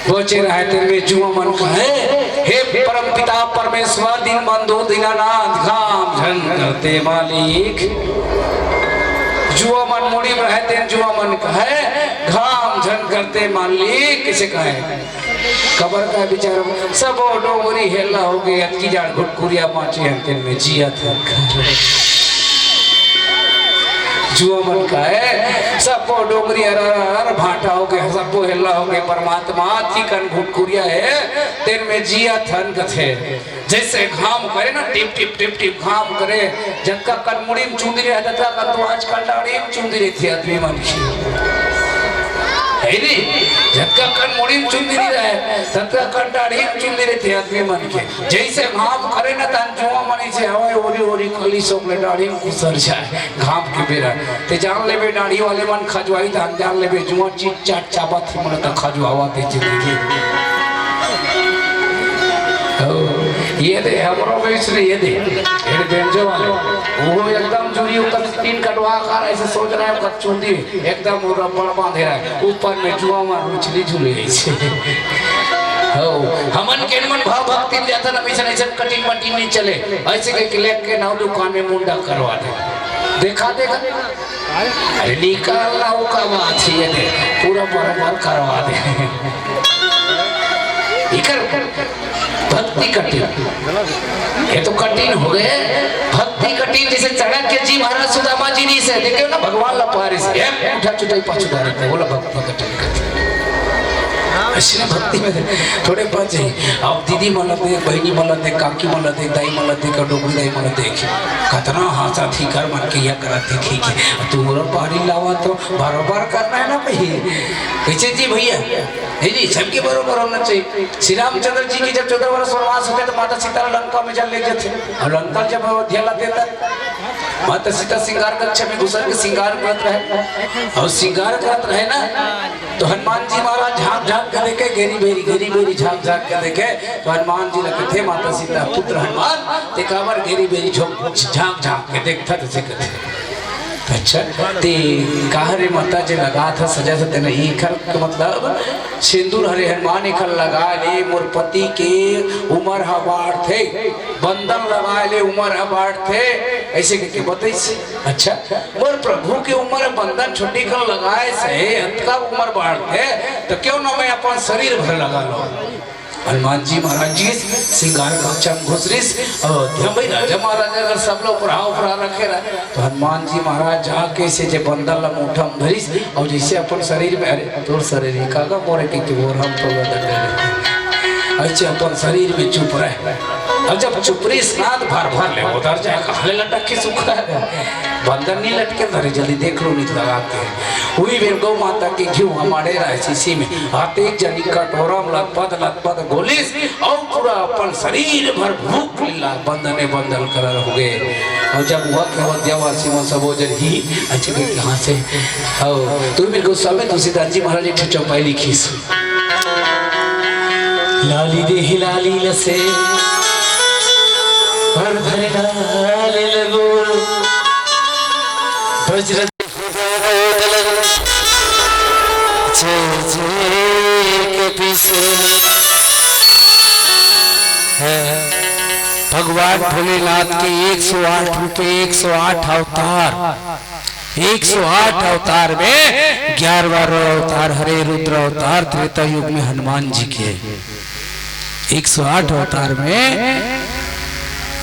बचे रहते में जुआ मन कहे, हे परम पिता परमेश्वर दीनबंधु दीनानाथ, घाम झन करते मालिक। जुआ मन मुड़ी में रहते, जुआ मन कहे, घाम झन करते मालिक, किसे कहे? कबर का विचार, सबो डोंगरी हेला हो गे, अतकी जाड़ घुटकुरिया बाँचे अंतिम में जिया था। जुआ मन का है, सबो डोंगरी हर, हर, हर भाटा हो गे, सबो हेला हो गे, परमात्मा अतकी कन घुटकुरिया है, तेन में जिया थन कथे। जैसे घाम करे ना, टिप, टिप, टिप, टिप घाम करे, जतका कन मुड़ी में चुंदी रहे, ततका कन तो आजकल डाढ़ी में चुंदी रहिथे आदमी मन की। है नी? जतका कन मुड़ी में चुंदी नहीं रहे, ततका कन डाढ़ी में चुंदी रहिथे आदमी मन के। जैसे घाम करे ना, तन जुआ मनी से हवाई ओरी ओरी कली सोक ले डाढ़ी में खुसर जाए, घाम के बेरा। ते जान लेबे डाढ़ी वाले मन खजवाई, तन जान लेबे जुआ चिट चाट चाबत ही मन त खजवावा ते जिंदगी। ओ, ये दे, हमरो में इसने ये दे, ये बेंजो वाले, वो एकदम जुड़ी उतर तीन कटवा कर ऐसे सोच रहे हैं, कच्चुंदी एकदम वो रबड़ बांधे रहे, ऊपर में जुआ मार उछली झूले ऐसे। हो, हमन के मन भाव भक्ति में जाथन, अइसन अइसन कटिंग मटिंग नहीं चले। अइसे कहिके लेग के नाऊ दुकान में मुंडा करवा दे, देखा देखा। अरे निकाल ना, वो का बात हे, ये दे, पूरा बराबर करवा दे। इकर भक्ति कटिंग, ये तो कटिंग हो गए। भक्ति कटिंग जैसे चाणक्य जी महाराज सुदामा जी नहीं से देखे ना, भगवान ला पारिस, एक उठा चुटाई पाछू डारे थे, बोला भक्ति कटिंग। अइसने भक्ति में थोड़े पा जाई। अब दीदी मन ला देख, बहिनी मन ला देख, काकी मन ला देख, दाई मन ला देख, अउ डोकरी दाई मन ला देख, कतना हाँसत हे, कर मन के या करत हे, ठीक हे। तू मोर पारी लावा तो बरोबर करना हे ना भई। कइसे जी भइया? हे जी, सबके बरोबर होना चाहिए। श्री रामचंद्र जी के जब चौदह वर्ष वनवास होथे, तो माता सीता ला लंका में जल ले जाथे, अउ लंका जब अयोध्या ला देता, माता सीता श्रृंगार कक्ष में घुसर के श्रृंगार करत रहे, अउ श्रृंगार करत रहे ना, तो हनुमान जी महाराज झांक झांक के देखे, घेरी बेरी, घेरी बेरी झांक झांक के देखे। तो हनुमान जी ला कथे माता सीता, पुत्र हनुमान, ते काबर घेरी बेरी झोंक, झांक झांक के देखथस, तइसे कथे। अच्छा, ते काहरे माता जे लगाथस सजा से, तेन इखर के मतलब सिंदूर हरे हनुमान, इखर लगा ले, मोर पति के उमर ह बाढ़थे, बंदन लगा ले, उमर ह बाढ़थे, अइसे कहिके बतइस। अच्छा, मोर प्रभु के उमर बंदन छोटी कन लगाए से अतका उमर बाढ़थे, त क्यों न मैं अपन शरीर भर लगा लूं। हनुमान जी महाराज जी श्रृंगार कक्ष में घुसरिस, अयोध्या में राजा महाराजा अगर सब ला उपराहा उपराहा रखे रहे, तो हनुमान जी महाराज जाके से जे बंदन ला मुठा में धरिस, अउ जइसे अपन शरीर में, अरे तोर शरीर ही कागा मोरे के, के बोर हम तो बदल रहे, अइसे अपन शरीर में चुप रहे। अउ जब चुप रहिस ना, त भर भर ले उधर जाए, कहाँ ले लटक के सुखा है। बंदन नहीं लटके धरे, जल्दी देख लो, नहीं लगा के। उही बेर गौ माता के घीव हमारे रहे शीशी में, आते एक जनी कटोरा में लतपत लतपत घोलिस, अउ पूरा अपन शरीर भर भूख लीला बंदने बंदन करल हो गए। अउ जब हुआ के अयोध्यावासी मन सबो जन ही अच्छे के हाथ से, अउ तू मेरे को समय तुलसीदास जी महाराज एक ठो चौपाई लिखिस। लाली देहि लाली लसे, भर भर लाल लगो। वज्र जय जय के पीछे है भगवान भोलेनाथ के एक सौ आठ रूप, एक सौ आठ अवतार। एक सौ आठ अवतार में ग्यारहवाँ अवतार हरे रुद्र अवतार, त्रेता युग में हनुमान जी के। एक सौ आठ अवतार में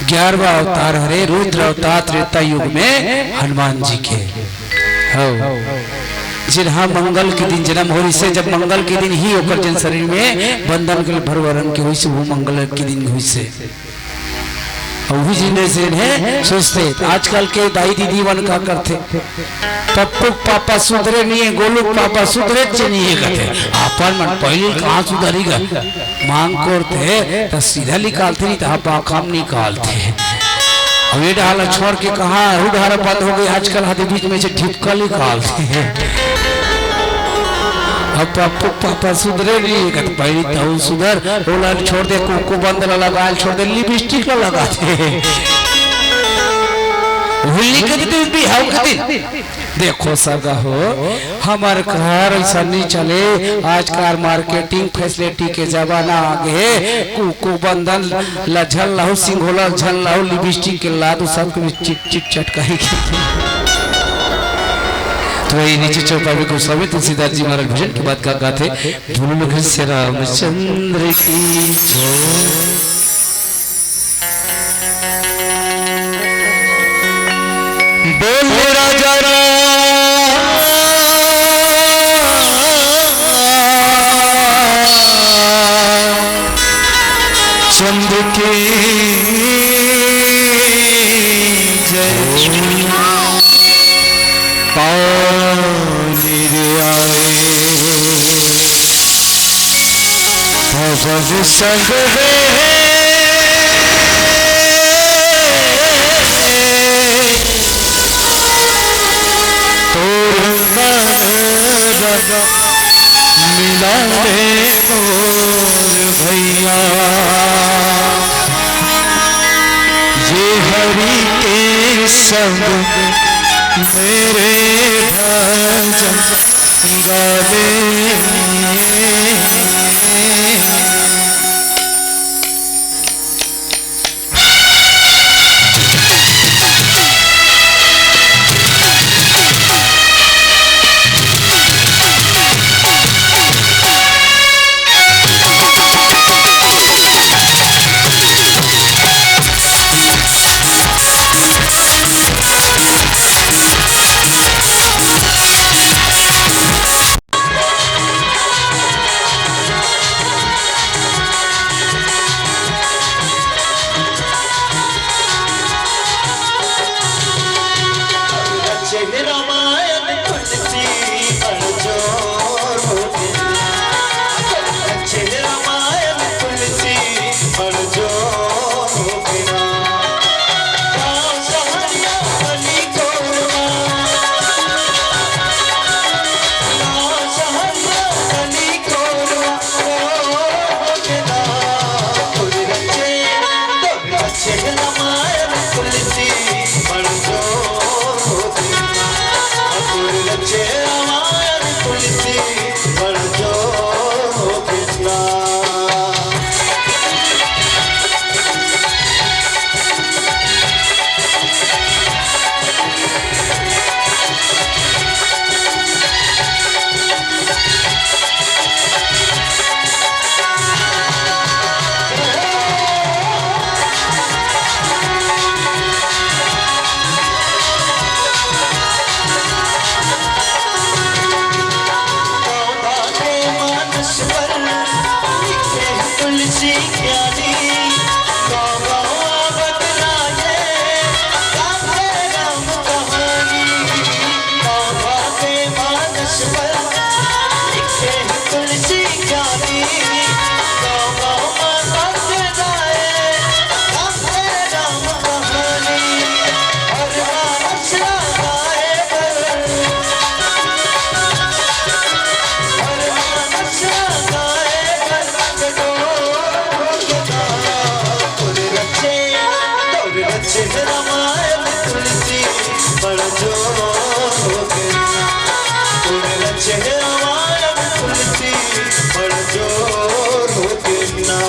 ग्यारहवाँ अवतार हरे रुद्र अवतार, त्रेता युग में हनुमान जी के। हो, जिनहा मंगल के दिन जन्म होइसे, जब मंगल के दिन ही ओकर जन शरीर में बंदन के भरवरन के होइसे, वो मंगल के दिन होइसे। अउ उही जिन से इन्हें सोचते। आजकल के दाई दीदी मन का करथे, पप्पू के पापा सुधरे नहीं है, गोलू के पापा सुधरे च नहीं है कथे। आपन मन पहले कहाँ सुधरी गा? मांग करथे त सीधा निकालथे, नहीं त पाखा में निकालथे। अब ये डाला छोड़ के कहाँ, वो डाला बंद हो गई, आजकल हद बीच में से ढिपका निकालथे। अब पप्पू के पापा सुधरे नहीं है कथे, पहले तहु सुधर, ओला छोड़ दे, कुक्कू बंद ला लगा, छोड़ दे, लिपस्टिक ला लगा दे। होली के दिन, बिहाव के दिन। देखो सगा हो, हमर घर अइसा नहीं चले। आजकल मार्केटिंग फैसिलिटी के जमाना आ गए। कुक्कू बंदन ला झन लाहू, सिंघोला झन लाहू, लिपस्टिक के लादू, सब के चिट चिट चटकाई के। तो वही नीचे चौपाई में गोस्वामी तुलसीदास जी महाराज भजन के बाद का गाथे, बोलो लोग श्री रामचंद्र की जय। बोल राजा रामचंद्र की जय। पानी रे आए भवन संग में तोर मन मिला ले मोर भैया। ये हरि के संग मेरे भजन गावे। चेहरा मायन तुलसी बड़ जोर हो गे ना। तोर चेहरा मायन तुलसी बड़ जोर हो गे ना।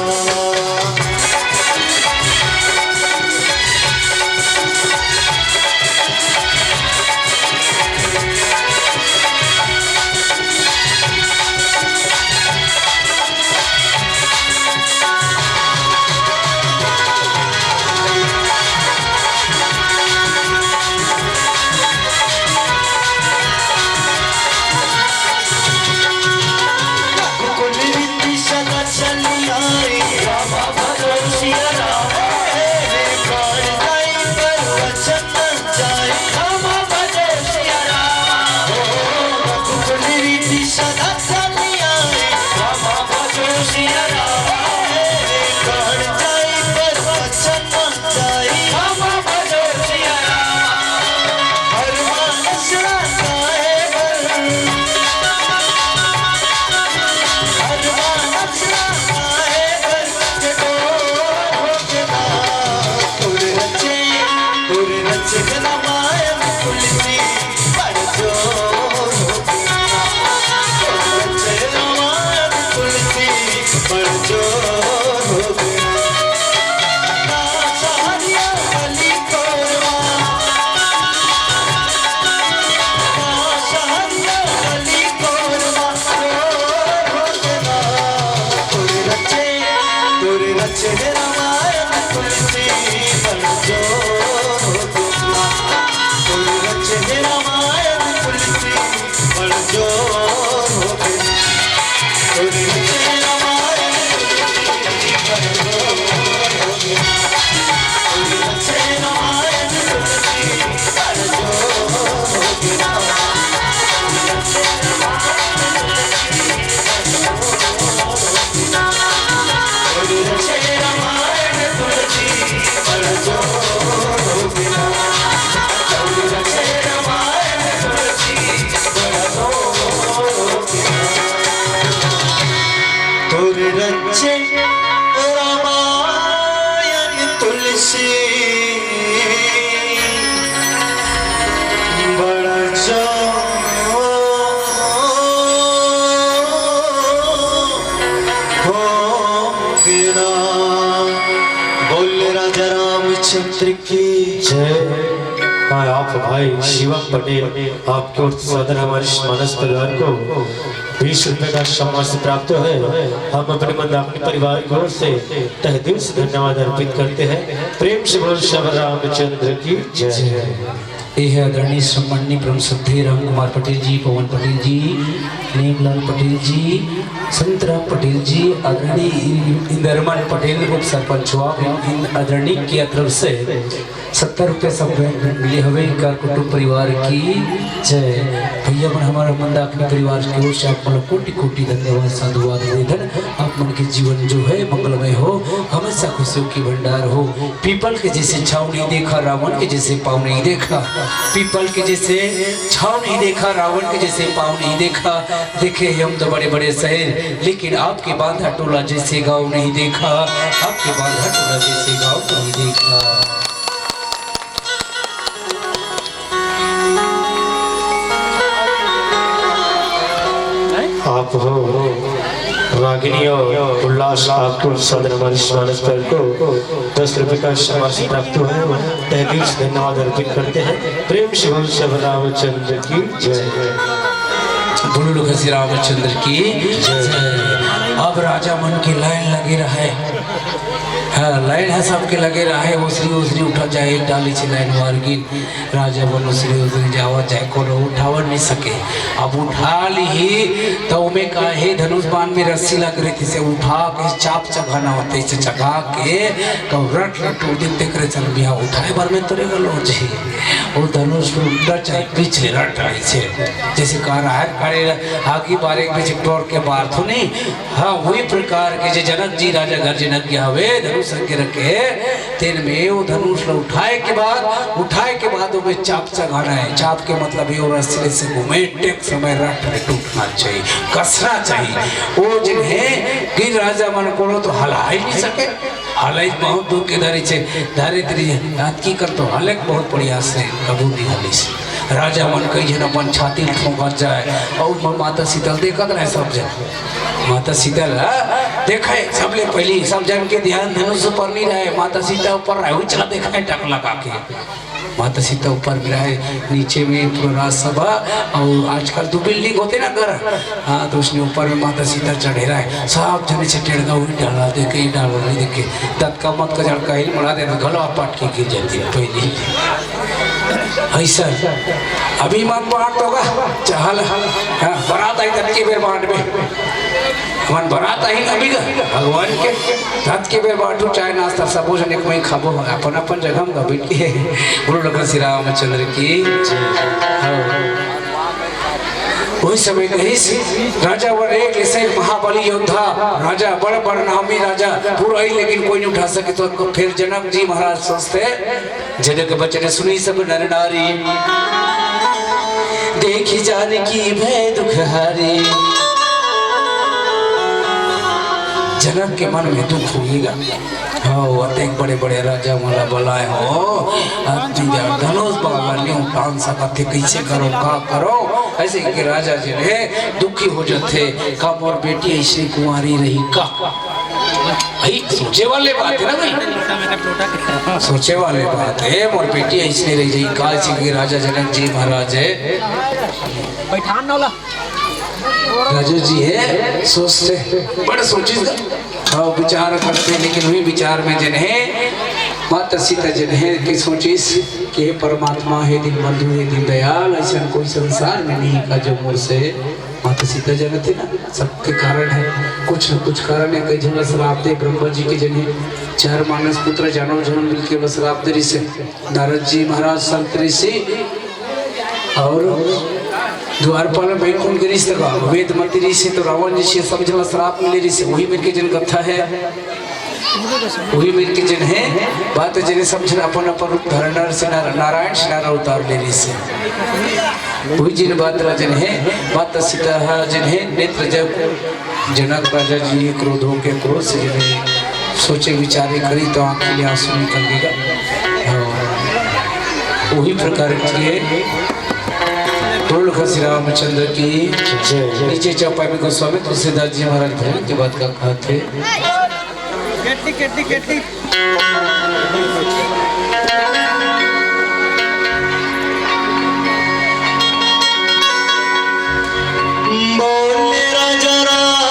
तोर रचे रामायण तुलसी बड़ा जो हो गिरा। बोल राजा रामचंद्र की जय। मैं आप भाई शिवम पटेल आपके ओर से सदर हमारे मानस परिवार को बीस रुपए का सम्मान से प्राप्त है। हम अपने मंदाकिनी परिवार की ओर से तहे दिल से धन्यवाद अर्पित करते हैं। प्रेम से बोल श्री रामचंद्र की जय। ये है आदरणीय सम्माननीय परम श्रद्धेय राम कुमार पटेल जी, पवन पटेल जी, नेमलाल पटेल जी, संतराम पटेल जी, आदरणीय इंदरमन पटेल उप सरपंच हुआ, इन आदरणीय की तरफ से सत्तर रुपये सब मिले हवे इनका कुटुंब परिवार की जय। भैया मन हमारा मंदाकिनी परिवार की ओर से आप मन ला कोटि कोटि धन्यवाद साधुवाद निवेदन। आप मन के जीवन जो है मंगलमय हो, हमेशा खुशियों की भंडार हो। पीपल के जैसे छाव नहीं देखा, रावण के जैसे पाँव नहीं देखा। पीपल के जैसे छाव नहीं देखा, रावण के जैसे पाँव नहीं देखा। देखे हम तो बड़े बड़े शहर, लेकिन आपके बांधा टोला जैसे गांव नहीं देखा। आपके बांधा टोला जैसे गांव नहीं देखा। आप हो रागिनी और उल्लास ठाकुर सदर हमारे मानस पर को दस रुपए का सम्मान से प्राप्त हुआ है। तहे दिल से धन्यवाद अर्पित करते हैं। प्रेम से बोल सब रामचंद्र की जय। बोलो लोग श्री रामचंद्र की जय। अब राजा मन की लाइन लगे रहे। हाँ, लाइन है सबके लगे रहे। ओसरी ओसरी उठा जाए, एक डाली से लाइन मार की। राजा मन ओसरी ओसरी जावा जाए, कोनो उठावा नहीं सके। अब उठा ली तो ओमे का हे, धनुष बाण में रस्सी लग रही थी, से उठा के चाप चघाना होते, इसे चघा के तो रट रट उदित तेकरे चल बिया उठाए बर में तोरे गलो जी। वो धनुष में उल्टा चाहे पीछे रट रही से, जैसे कह रहा है, खड़े आगे बारे पीछे टोर के बार तो नहीं। हाँ, वही प्रकार के जे जनक जी राजा घर जनक के हवे, धनुष के रखे, तेन में वो धनुष ल उठाए के बाद, उठाए के बाद ओमे चाप चघाना हे। चाप के मतलब ये, वो रस्सी ले से घूमे, टेक समय रट में टूटना चाहिए, कसना चाहिए। वो जिन्हें गिर राजा मन कोड़ो तो हला ही नहीं सके, हला ही बहुत दूर के धरे छे, धरे तेरी याद की कर तो हले बहुत बढ़िया से कबू नहीं हली से। राजा मन कई झन अपन छाती ल ठोंकत जाए, और म-, माता सीता ल देखत रहे सब झन। माता सीता ल देखे सबले पहली, सब झन के ध्यान धनुष ऊपर नहीं रहे, माता सीता ऊपर रहे, उचला देखे टक लगा के। माता सीता ऊपर में रहे, नीचे में पूरा राजसभा, और आजकल दो बिल्डिंग होते ना घर, हाँ, तो उसने ऊपर में माता सीता चढ़े रहे, सब झन से टेढ़ा हुई डाला देखे, डाला नहीं देखे, दत का मत का झड़का ही मड़ा देना, गला पट के गिर जाती है पहली। ऐसा अभी मत बांट होगा, चहल, हाँ, बारात आई तब के बेर बांट में, हमन बारात आई अभी का, भगवान के तत के बेर बांटू, चाय नाश्ता सबो झन एक में खाबो, अपन अपन जगह में बैठ के। बोलो लखन श्री रामचंद्र की जय। हाँ। वही समय कहिस, राजा वर एक ले से महाबली योद्धा, राजा बड़ बड़ नामी राजा, पूरा ही लेकिन कोई नहीं उठा सके, तो फिर जनक जी महाराज सोचते, जनक बचन सुनी सब नर नारी, देखी जानकी भय दुख हारी। जनक के मन में दुख होइगा। हाँ, अतेक बड़े बड़े राजा मन ला बलाए हो, अति धनुष बाण ला न्यों टांग सकत हे, कैसे करो, का करो, ऐसे के राजा जिन्हें दुखी हो जाते, का मोर बेटी ऐसी कुंवारी रही का? भाई, सोचे वाले बात है ना भाई, सोचे वाले बात है। मोर बेटी ऐसने रह जाई, काहे कि राजा जनक जी महाराज है, बैठान वाला राजा जी है, सोचते, बड़ सोचिस, हाँ, विचार करते, लेकिन वही विचार में जिन्हें माता सीता जिन्हें की सोचिस कि हे परमात्मा, हे दीन बंधु, हे दीन दयाल, ऐसा कोई संसार में नहीं का जो मोर से माता सीता जनक थे ना, सबके कारण है, कुछ न कुछ कारण है। कई झन ला श्राप दे, ब्रह्मा जी के जने चार मानस पुत्र जानो जन मिलके ओला श्राप दे रिसे, नारद जी महाराज, संत ऋषि और द्वारपाल में बैकुंठ गिरीश तक वेदमती ऋषि तो रावण जी से सब झन ला श्राप मिले रिसे, वही मिलके जन कथा है। वही मिलके जिन्हें बात जिन्हें समझना अपन अपन रूप धारण से नारा-, नारायण से नारा उतार ले रही से। वही जिन बात ला जिन्हें माता सीता हा जिन्हें नेत्र जब जनक राजा जी क्रोध होके क्रोध से जिन्हें सोचे विचारे करी तो आंखी ले आंसू निकल गया। हाँ। वही प्रकार की है। बोल श्री रामचंद्र की जय। नीचे चौपाई में गोस्वामी तुलसीदास जी महाराज भजन की बात का कहते। केटी, केटी, केटी। बोले राजा राम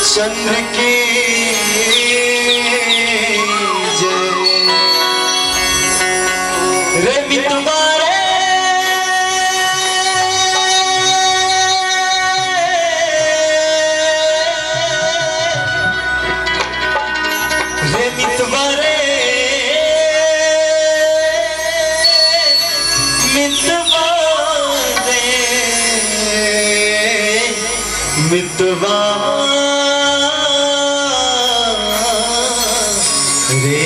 चंद्र की जय। रे मितवा रे, रे मितवा रे, मितवा रे, मितवा रे।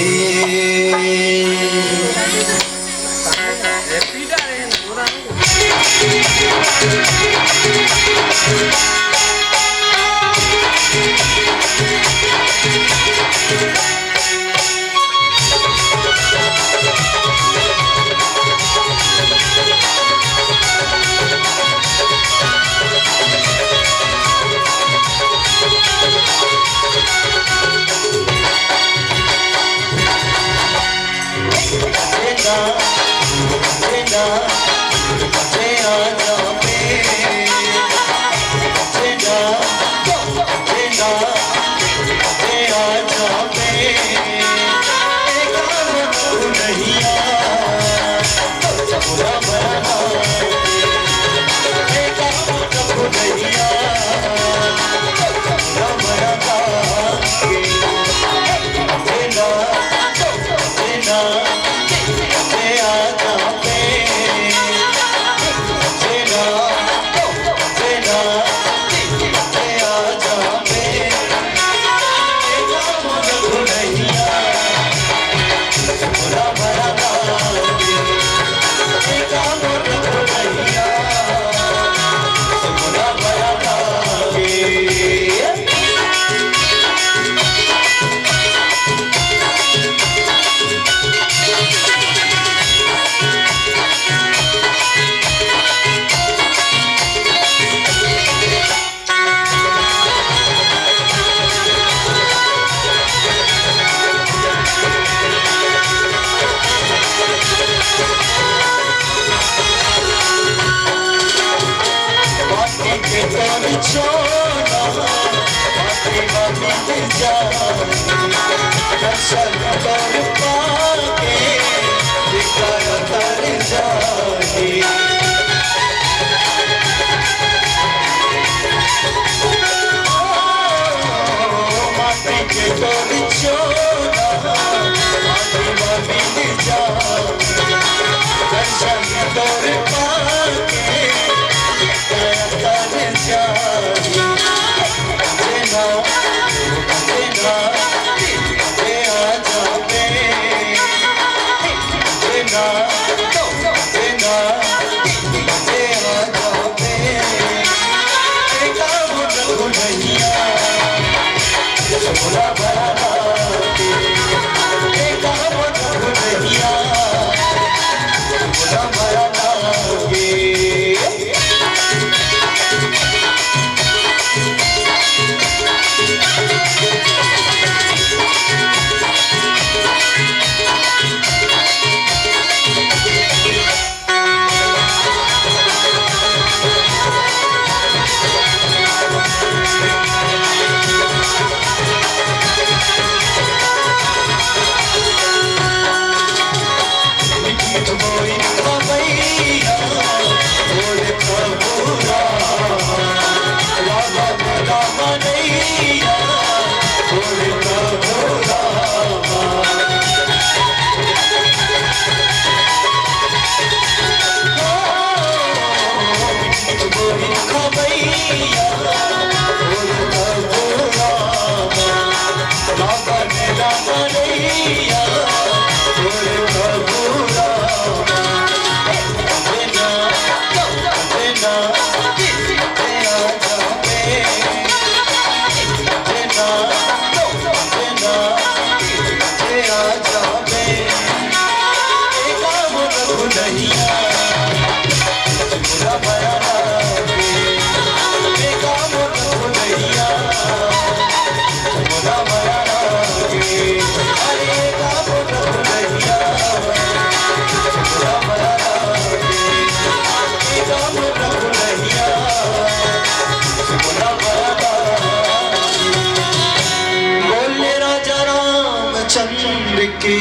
बोले राजा रामचंद्र की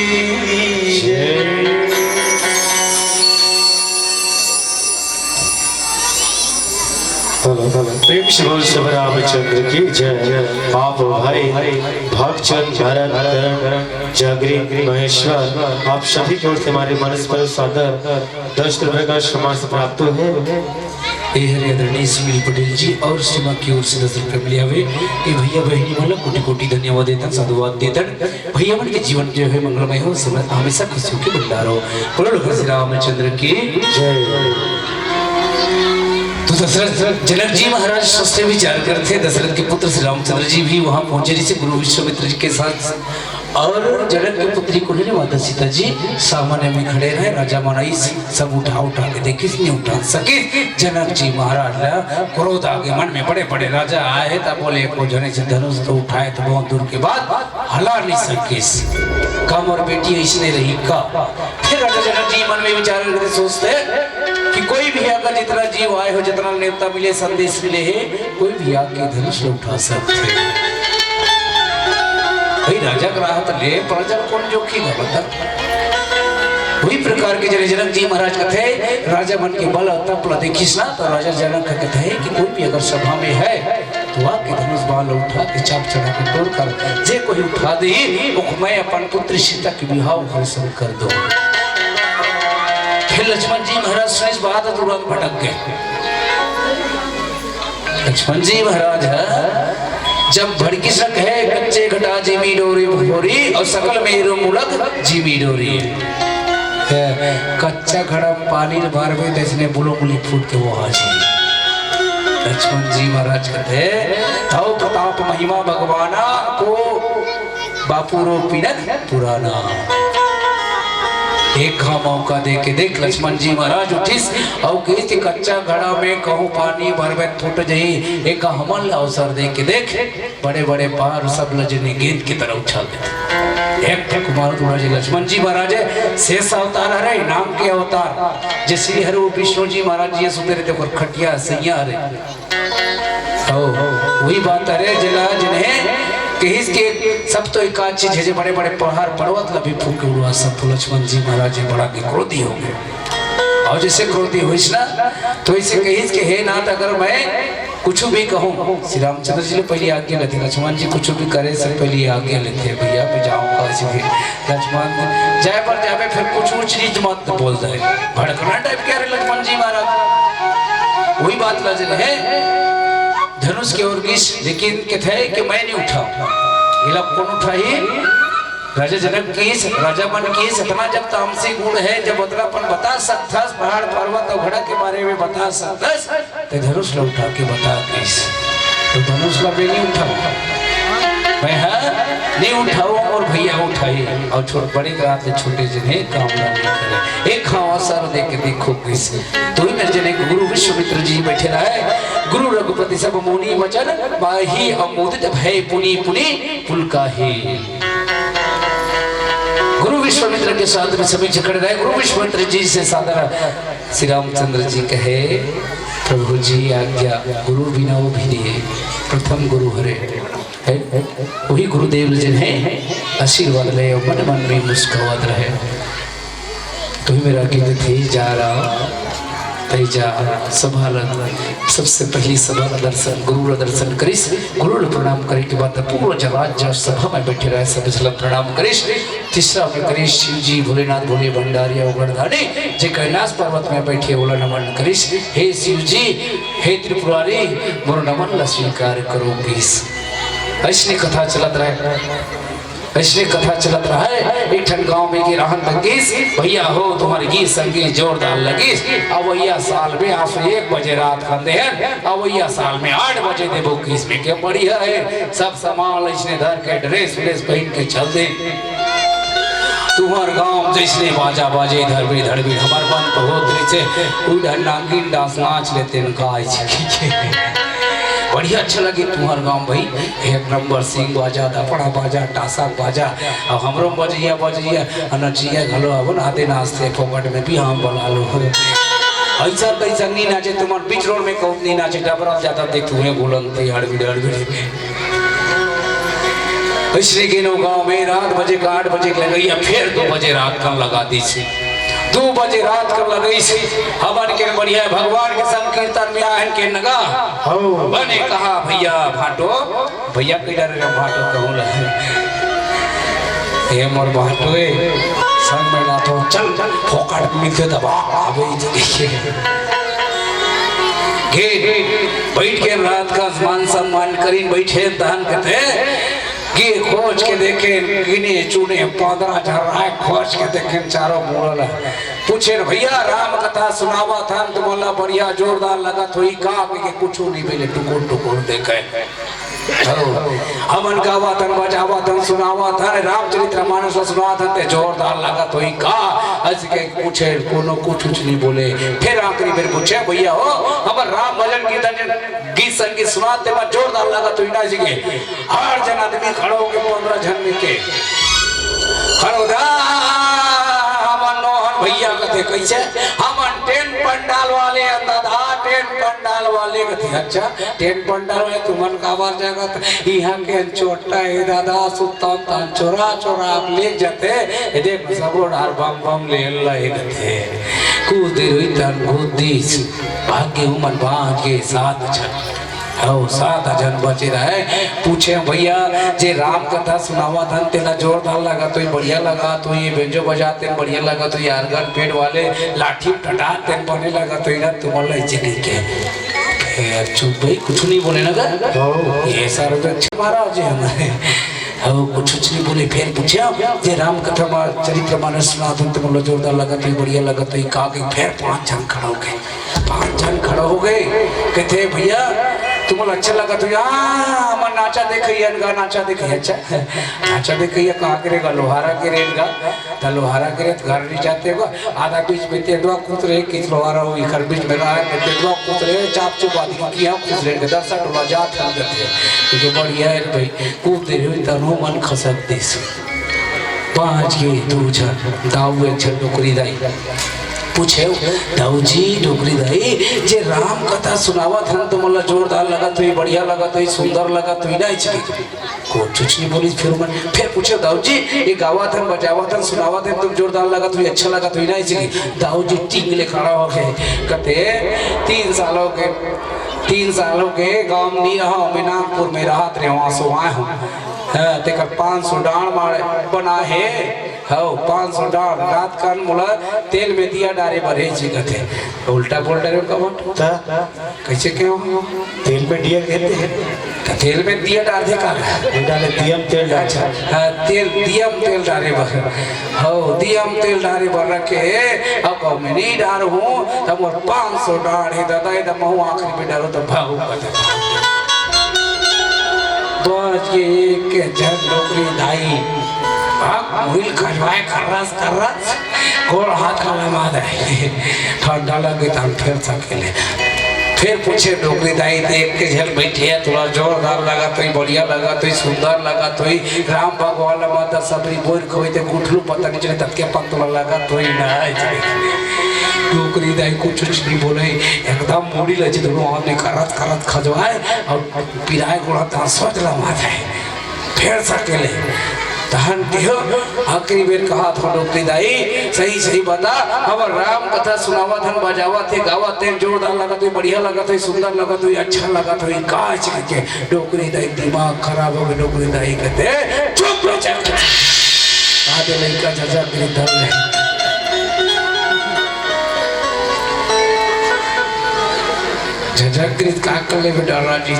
जय। Hello, hello. प्रेम से बोल शिव रामचंद्र की जय। आप भाई भागचंद, भरत, करण, जागरी, महेश्वर, आप सभी की ओर से हमारे मनस पर सादर दस रुपए का सम्मान प्राप्त है। ए हरे आदरणीय सुनील पटेल जी और सीमा की ओर से दस रुपए मिले हवे। ए भैया बहिनी मन ला कोटि कोटि धन्यवाद देथन, साधुवाद देथन। भैया मन के जीवन जो है मंगलमय हो, समय हमेशा खुशियों के भंडार हो। बोलो लखन श्री रामचंद्र की जय। तो दशरथ जनक जी महाराज सोचथे विचार करथे, दशरथ के पुत्र श्री रामचंद्र जी भी वहां पहुंचे, जैसे गुरु विश्वामित्र जी के साथ और जनक के पुत्री को लेने माता सीता जी सामने में खड़े रहे। राजा मन आइस, सब उठा उठा के देखिस, नहीं उठा सकिस। जनक जी महाराज ला क्रोध आगे मन में, बड़े बड़े राजा आए त बोले, एको झने से धनुष तो उठाए त बहुत दूर के बात, हला नहीं सकिस। का मोर बेटी अइसने रही का? फिर राजा जनक जी मन में विचार करके सोचथे कि कोई भी अगर जितना जीव आए हो, जितना नेवता मिले, संदेश मिले हे, कोई भी आके धनुष ल उठा सकथे। भाई राजा के राहत ले प्रजा ल कोन जोखिम हे बता? वही प्रकार के जने जनक जी महाराज कथे, राजा मन के बल और तप ल देखिस ना, तो राजा जनक कथे कि कोई भी अगर सभा में है, तो आके धनुष बाण उठा के चाप चढ़ा के तोड़ कर जे कोई उठा दे, ओक मैं अपन पुत्री सीता के बिहाव घरे से कर दो। फिर लक्ष्मण जी महाराज सुनिस बात, तुरंत भटक गए। लक्ष्मण जी महाराज ह जब भड़किस कहे, कच्चे घड़ा जिमि डोरी भोरी और सकल मेरु मुलक जिमि डोरी। कच्चा घड़ा पानी भरबे तइसने बुलो मुली फूट के वो हाजी। लक्ष्मण जी महाराज कथे, "तव प्रताप महिमा भगवाना को बापू रो पिनक पुराना।" एक हा मौका दे के देख, लक्ष्मण जी महाराज उठिस अउ कहिस कि कच्चा घड़ा में कहूं पानी भरबे फूट जही, एक हमन ला अवसर दे के देख। बड़े बड़े पहाड़ सब ल जेने गेंद की तरह उछाल देथे। एक ठक मारुत महाराज लक्ष्मण जी महाराज शेष अवतार हरे, नाम के अवतार। जे श्री हरि वो विष्णु जी महाराज जी सुते रहते, ओकर खटिया सैया हरे। ओ, वही बात हरे, जेला जिन्हें कहिस के सब तो एक आध चीज हे, जे बड़े बड़े पहाड़ पर्वत ला भी फूके उड़वा सब। तो लक्ष्मण जी महाराज जी बड़ा के क्रोधी हो गए, और जैसे क्रोधी होइस ना, तो ऐसे कहिस के, "हे नाथ, अगर मैं कुछ भी कहूँ," श्री रामचंद्र जी ले पहले आज्ञा लेथे, लक्ष्मण जी कुछ भी करे से पहले आज्ञा लेथे, "भैया मैं जाऊँगा।" ऐसे भी लक्ष्मण जाए पर जावे, फिर कुछ ऊँच नीच मत बोल दे, भड़कना टाइप के। अरे लक्ष्मण जी महाराज वही बात ला जले हे, धनुष के ओर गीस, लेकिन कथे कि मैं नहीं उठाऊँ, ये ला कौन उठाही? राजा जनक कहिस, राजा मन कहिस, इतना जब तामसी गुण हे, जब अतलापन बता सकथस, पहाड़ पर्वत अवघड़ा के बारे में बता सकथस, ते धनुष ला उठा के बता कहिस। तो धनुष ला मैं नहीं उठाऊँ, मैं हा नहीं उठाऊँ, और भैया उठाही, और छोट बड़े के हाथ ले छोटे जिन्हें काम ना नहीं करे। एक हाँ सर दे के देखो कहिस। तो ही मेरे जने गुरु विश्वामित्र जी बैठे रहे, गुरु रघुपति सब मुनि वचन, माही अमुदित भय पुनि पुनि पुलकाही। गुरु विश्वामित्र के साथ में सभी जकड़ रहे। गुरु विश्वामित्र जी से सादर श्री रामचंद्र जी कहे, "प्रभु जी आज्ञा, गुरु बिना वो भी नहीं है, प्रथम गुरु हरे।" हे, वही गुरुदेव जिन्हें आशीर्वाद ले मन मन में मुस्कुरात रहे। तो ही मेरा गिरत हे जा रहा, तैजा सभा ल-, सबसे पहली सभा का दर्शन, गुरु का दर्शन करिस। गुरु ल प्रणाम करे के बाद पूरा जन राज्य सभा में बैठे रहे, सब इसला प्रणाम करिस। तीसरा में करिस शिव जी, भोलेनाथ, भोले भंडारी, अवगढ़ धानी, जे कैलाश पर्वत में बैठे, ओला नमन करिस। "हे शिव जी, हे त्रिपुरारी, मोर नमन ला स्वीकार करो" कहिस। ऐसने कथा चलत रहे, ऐसने कथा चलत रहे। एक ठन गांव में के रहन तकिस, "भैया हो, तुम्हारे गीत संगीत जोरदार लगिस, अवैया साल में आप एक बजे रात खान दे हैं, अवैया साल में आठ बजे देबो" कहिस। में के बढ़िया है, सब सामान ऐसने धर के, ड्रेस व्रेस पहन के चल दे। "तुहर गांव जैसने बाजा बाजे, धड़बी धड़बी हमर मन तो होत रहिसे, उधर नागिन डांस नाच लेते न गाय छिकी के।" बढ़िया अच्छा लगे तुहर गांव भाई, एक नंबर सिंग बाजा, दपड़ा बाजा, टासक बाजा, अब हमरो बजैया बजैया, आ नचिया घलो अब नाते नाचते फोकट में भी हम बला लो। ऐसा तैसा नहीं नाचे, तुम्हार बीच रोड में कहूँ नहीं नाचे, डबरा ज्यादा देख तुम्हें बोलन थे, हड़बड़ी हड़बड़ी में। इसने गेनो गांव में रात बजे का आठ बजे के लगैया, फिर दो बजे रात का लगा दी सी। दो बजे रात का लगई सी। हमन के बढ़िया भगवान के संकीर्तन में आहन के नगा। हो। बने कहा, "भैया भाटो, भैया के डर रे भाटो कहूँ ल हे मोर भाटो ए, संग में ना तो चल, फोकट मिलते दबा, अबे इधर देखिए।" गे, बैठ के रात का मान सम्मान करीन बैठे, तहन कहते, गे खोज के देखे, गिने चुने पंद्रह झन राय खोज के देखे, चारों मुड़ल हे। पूछे, "भैया, राम कथा सुनावत हन, तुमन ला बढ़िया जोरदार लगत होही का?" कहिके कुछु नहीं बोले, टुकुर टुकुर देखे। हो, हमन गावत हन, बजावत हन, सुनावत हन, रामचरित्र मानस ला सुनावत हन, ते जोरदार लगत होही का? ऐसे कहिके पूछे, कोनो कुछ कुछ नहीं बोले। फिर आखिरी बेर पूछे, "भैया हो, हमर राम भजन कीर्तन गीत संगीत सुनात हे, तेमा जोरदार लगत होही ना?" जी के हर जन आदमी खड़ा होके पंद्रह झन में के खड़ा हो जा, "हमन नोहन भैया।" कथे, "कैसे?" "हमन टेंट पंडाल वाले हन दादा, टेंट पंडाल वाले।" कथे, "अच्छा, टेंट पंडाल वाले तुमन काबर जगत, इहाँ के छोटा हे दादा, सुतन तन चोरा चोरा आप ले जाते, ये देख सब डार बम बम ले ला," कथे। कुछ देर हुई तन घूम दिस। भाग्य उमन बाँच गे सात झन। हव, सात झन बचे रहे। पूछे, "भैया, जे राम कथा सुनावत हन, तेला जोरदार लगत होही, बढ़िया लगत होही, ये बेंजो बजात हे बढ़िया लगत होही, organ pad वाले लाठी टटात हे बने लगत होही ना, तुमन ला इचे कहिके।" ए, चुप भाई, कुछ नहीं बोले ना गा। हव। ये सारे तो अच्छे महाराज हे हमारे। हव, कुछ, कुछ नहीं बोले। फिर पूछे, "जे राम कथा मा-, चरित्र मानस सुनावत हन, तुमन ला जोरदार लगत होही, बढ़िया लगत होही का?" कहिके फिर पाँच झन खड़ा हो गे। पाँच झन खड़ा हो गे, कथे, "भैया, तुमन ला अच्छा लगत होही?" "हाँ, हमन नाचा देखई हन गा, नाचा देखई।" "अच्छा, नाचा देखई हन, कहाँ के रे गा?" "लोहारा के रे गा।" "त लोहारा के रे, त घर नहीं जाते गा?" आधा बीच में तेंदुआ कूद रहे, किस लोहारा हो, इखर बीच में रहा है, तेंदुआ कूद रहे, चाप चुप आदमी की यहाँ कूद रहे, दस टोला जात हम करते। तो बढ़िया है भाई, कूद दे रहे, तनो मन खसक दिस। पाँच गे दू झन, दाऊ एक झन डोकरी दाई। पूछे, "दाऊ जी, डोकरी दाई, जे राम कथा सुनावत हन, तुमन ला जोरदार लगत होही, बढ़िया लगत होही, सुंदर लगत होही ना?" इचकी कुछुच नइ बोलिस। फिर मन फिर पूछे, "दाऊ जी, ये गावत हन, बजावत हन, सुनावत हन, तुम जोरदार लगत होही, अच्छा लगत होही ना?" इचकी दाऊ जी टींग ले खड़ा होगे, कथे, "तीन साल होगे, तीन साल होगे, गांव में नइ रहा हूं, मैं नागपुर में रहत रहेंव, वहां से आए हंव। हां, तेकर पांच सौ डांड़ मारे बना हे।" हव, पांच सौ डांड़। रात कन मोला तेल में दिया डारे बर हे जी कथे। उल्टा बोल डारे का बात। त कइसे कहेंव? तेल में दिया कहते हैं। त तेल में दिया डार दे का? नहीं डाले, दिया में तेल डार। अच्छा, हां, तेल, दिया में तेल डारे बर। हव, दिया में तेल डारे बर रखे हे। अब मैं नइ डारहूं, त मोर पांच सौ डांड़ हे दादा, ये त महूं आखिरी में डारहूं, त भागहूं कथे। बच गे एक झन डोकरी दाई। भाग, मुड़ी ल खजवाए, खर्रस, खर्रस, गोड़ हाथ ला लमा दे। ठंडा लगे त हम फेर सकेले। फिर पूछे, "डोकरी दाई, देख के झन बइठे हे, तोला जोरदार लगत होही, बढ़िया लगत होही, सुंदर लगत होही, राम भगवान ला माता सबरी बोर खोई ते गुठलू पता नइ चले, ततके पन तोला लगत होही ना?" डोकरी दाई कुछुच नइ बोले, एकदम मुड़ी ल जी दोनों हाथ में खर्रस, खर्रस खजवाए अउ पिराए गोड़ हाथ ला लमा दे। फेर सकेले। तहन कहियो, आखिरी बेर कहत हंव डोकरी दाई, सही सही बता, अब राम कथा सुनावत हन, बजावत हे, गावत हे, जोरदार लगत हे, बढ़िया लगत हे, सुंदर लगत हे, अच्छा लगत हे, का चीज के? डोकरी दाई दिमाग खराब होगे, डोकरी दाई कथे, "चुप हो जा।" आधे लइका झझक गे धर ले। झझक गे, का कर लेबे डरा जी।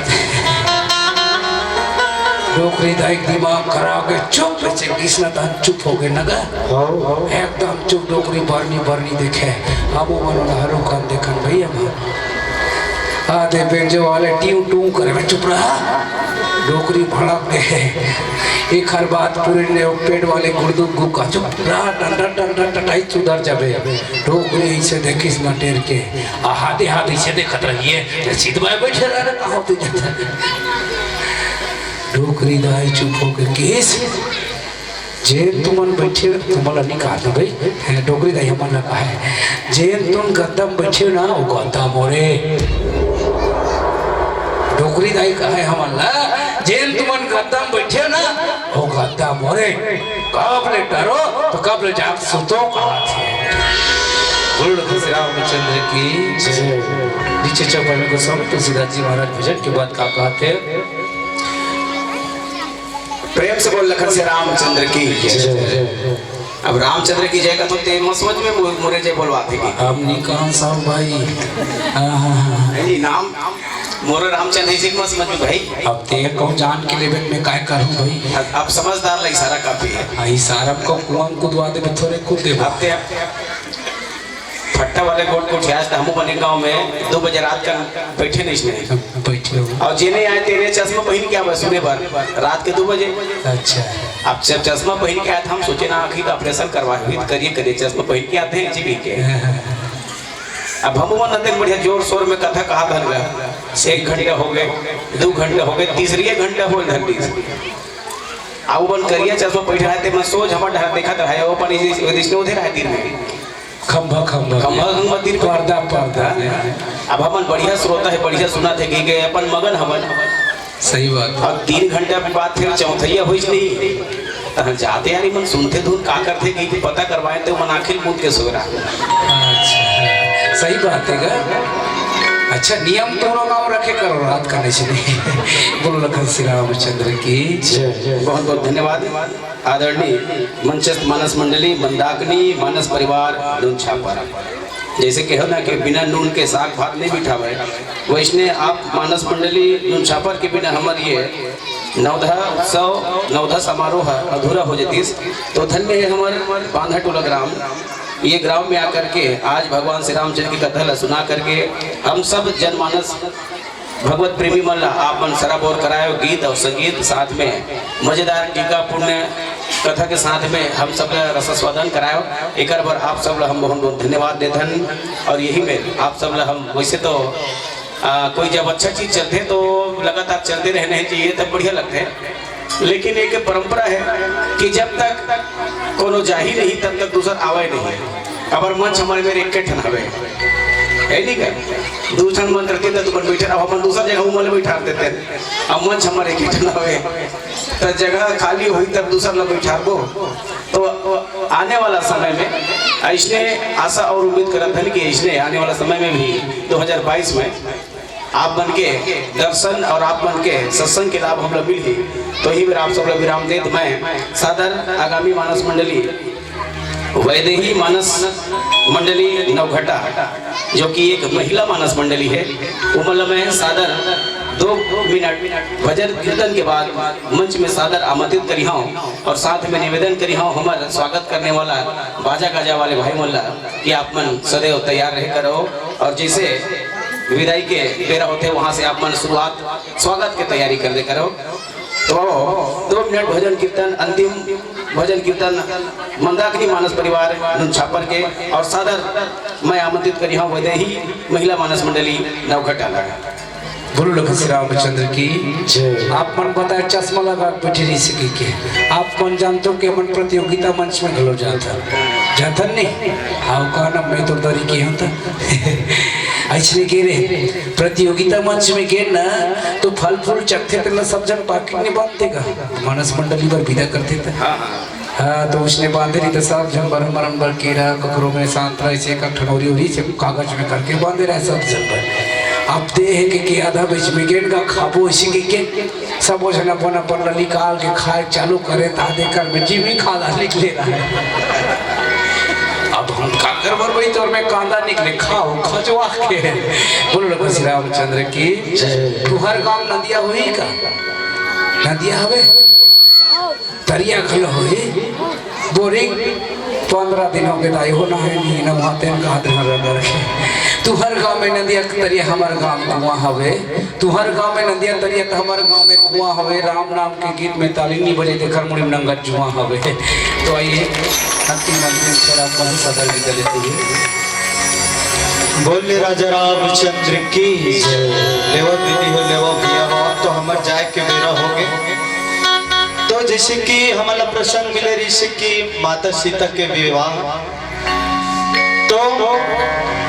डोकरी दाई के दिमाग खराब होगे, चुप से किसना तहन चुप होगे न गा। हव, हव। एकदम चुप, डोकरी बरनी बरनी देखे। अब वो मनो ना रुकन देखन भैया मन। आधे बेंजो वाले टिंग टुंग करे, "बे चुप रहा।" डोकरी भड़क गे। एखर बाद पूरे ने पेड़ वाले गुड़दुक गुका, "चुप रहा, डंडा डंडा टटाई सुधर जाबे।" डोकरी अइसे देखिस ना टेर के, आ हाथे हाथ अइसे देखत रहिए, सीध बाय बइठे रहे, कहाँ होते जाता है। डोकरी दाई चुप होके कहिस, "जेन तुमन बइठे, तुमन ला नइ कहत हंव भई, हैं, डोकरी दाई हमन ला कहे, जेन तुमन गद्दा म बइठे ना, वो गद्दा मोरे।" डोकरी दाई कहे हमन ला, "जेन तुमन गद्दा म बइठे ना, वो गद्दा मोरे।" कब ले डरो त कब ले जाके सुतो कहत हे। बोल लखन श्री रामचंद्र की जय। नीचे चौपाई में गोस्वामी तुलसीदास जी महाराज भजन के बाद का कहत हे? प्रेम से बोल लखन श्री रामचंद्र की जय। अब रामचंद्र की जय का तो तेरे समझ में मु-, मुरे जय बोलवा देगी। अब निकाल साहब भाई। हाँ, हाँ, हाँ। नहीं, नाम मोरो रामचंद्र जी के मत समझ में भाई। अब ते कहूँ जान के लेबे में काय करूँ भाई? अब, अब समझदार ला इशारा काफी है। हाँ, इशारा को कुआं में कूदवा देबे, थोड़े कूद देबे। अब ते, अब ते फट्टा वाले गोट को ठियास त हमू बने गाँव में दो बजे रात का बैठे नहीं इसने। बैठे हो। और जेने आए तेने चश्मा पहिन के आवे सुने बर रात के दो बजे। अच्छा। अब जब चश्मा पहिन के आए त हम सोचे ना आँखी का ऑपरेशन करवाए हुई करिए करिए चश्मा पहिन के आते हैं जी के। हाँ, हाँ, हाँ। अब हम मन अतेक बढ़िया जोर शोर में कथा कहत हन गा। एक घंटा होगे, दू घंटा होगे, तीसरी घंटा होल धर दीस। अब मन करिया चश्मा पहिरे रहे, ते मन सोझ हमर डहर देखत रहे, वो अपन इस, इस, इस, उधर रहे तीर में। खंभा, खंभा। खंभा, खंभा तीर में। पर्दा, पर्दा। अब हमन बढ़िया श्रोता हे, बढ़िया सुनत हे, कि गए अपन मगन हवन। सही बात हे। अब तीन घंटा के बाद फिर चौथैया होइस नहीं। तहन जाते यार, मन सुनथे धुन का करथे, कि पता करवाए ते मन आँखी ल मूंद के सोय रहा। अच्छा, सही बात हे गा। अच्छा, नियम तोरो गाँव रखे करो, रात का नहीं सुने। बोलो लखन श्री रामचंद्र की जय। बहुत बहुत धन्यवाद आदरणीय मंचस्थ मानस मंडली, मंदाकिनी मानस परिवार, नून छापर। जैसे कहो ना कि बिना नून के साग भात नहीं मिठावे, वैसने आप मानस मंडली नून छापर के बिना हमर ये नवधा उत्सव, नवधा समारोह अधूरा हो जतिस। तो धन्य हे हमर बांधा टोला ग्राम, ये ग्राम में आकर के आज भगवान श्री रामचंद्र की कथा ला सुना करके हम सब जनमानस भगवत प्रेमी मन ला आप मन सराबोर करायो, गीत और संगीत, साथ में मजेदार टीका पुण्य कथा के साथ में हम सब ला रसास्वादन करायो। एकर बर आप सब ला हम बहुत बहुत धन्यवाद देथन। और यही में आप सब ला हम वैसे तो आ, कोई जब अच्छा चीज चलथे तो लगातार चलते रहना ही चाहिए, तब बढ़िया लगथे। लेकिन एक परंपरा हे कि जब तक कोनो जाही नहीं, तब तक दूसर आवे नहीं। काबर मंच हमर मेर एक ठन हवे, हे नहीं का? दू ठन मंच रहितिस त तुमन बइठे, अब हमन दूसर जगह उमन ल बइठा देतेन। अब मंच हमर एक ठन हवे, त जगह खाली होही तब दूसर ल बइठारबो। तो आने वाला समय में अइसने आशा अउ उम्मीद करत हन कि अइसने आने वाला समय में भी दो हज़ार बाईस में आप मन के दर्शन अउ आप मन के सत्संग के लाभ हमला मिलही। तो इही मेर आप सब ला विराम देत मैं सादर आगामी मानस मंडली वैदेही मानस मंडली नौघटा, जो कि एक महिला मानस मंडली है, उमन ला मैं सादर दो मिनट भजन कीर्तन के बाद मंच में सादर आमंत्रित करिहौं अउ साथ में निवेदन करिहौं हमर स्वागत करने वाला बाजा गाजा वाले भाई मन ला कि आप मन सदैव तैयार रहे करो अउ जइसे विदाई के बेरा होथे, वहां से आप मन शुरुआत स्वागत के तैयारी कर दे करो। तो दो मिनट भजन कीर्तन, अंतिम भजन कीर्तन मंदाकिनी मानस परिवार नुनछापर के अउ सादर मैं आमंत्रित करिहौं वैदेही महिला मानस मंडली नौघटा ला। बोलो लखन श्री रामचंद्र की जय। आप मन बताए चश्मा लगा के बैठे रहिस कहिके। आप मन जानथो कि हमन प्रतियोगिता मंच में घलो जाथन, जाथन नहीं? हाँ, का नाम मैं तो दरी के हूँ तो। अइसने के रे, प्रतियोगिता मंच में गे ना, तो फल फूल चखथे तेला सब झन पाकिट में बांधथे का, मानस मंडली बर विदा करथे त। हाँ, तो उसने बांधे रही तो सब झन बर मरन बर केरा, ककरो में सांतरा, ऐसे का ठनौरी उरी से कागज में करके बांधे रहे सब झन बर। अब दे हे के, के आधा बीच में गेन का खाबो इसी के, के सब झन अपन अपन ला निकाल के खाए चालू करे, ता देखकर में जीवी कांदा निकले रहे। अब हम काकर बर भाई तोर में कांदा निकले, खाओ खजवा के। बोलो लखन श्री रामचंद्र की जय। तुहर गांव नदिया होही का? नदिया हवे? तरिया घलो होही। बोरिंग पंद्रह दिन हो गे दाई, हो ना है नहीं ना, वहाँ तेन कहा ध्यान रख रखे। तुहर गांव में नदिया के तरिया, हमर गांव कुआं हवे। तुहर गांव में नदिया तरिया, त हमर गांव में कुआं हवे। राम नाम के गीत में ताली नहीं बजे, तेकर मुड़ी में नंगा जुआं हवे। तो आइए, अंतिम अंतिम छोरा अपन सदर विदा लेते हुए। बोले राजा रामचंद्र की जय। लेवा दीदी हो, लेवा भैया हो, अब तो हमर जाए के बेरा हो गे। तो जइसे कि हमन ला प्रसंग मिले रहिस कि माता सीता के विवाह, तो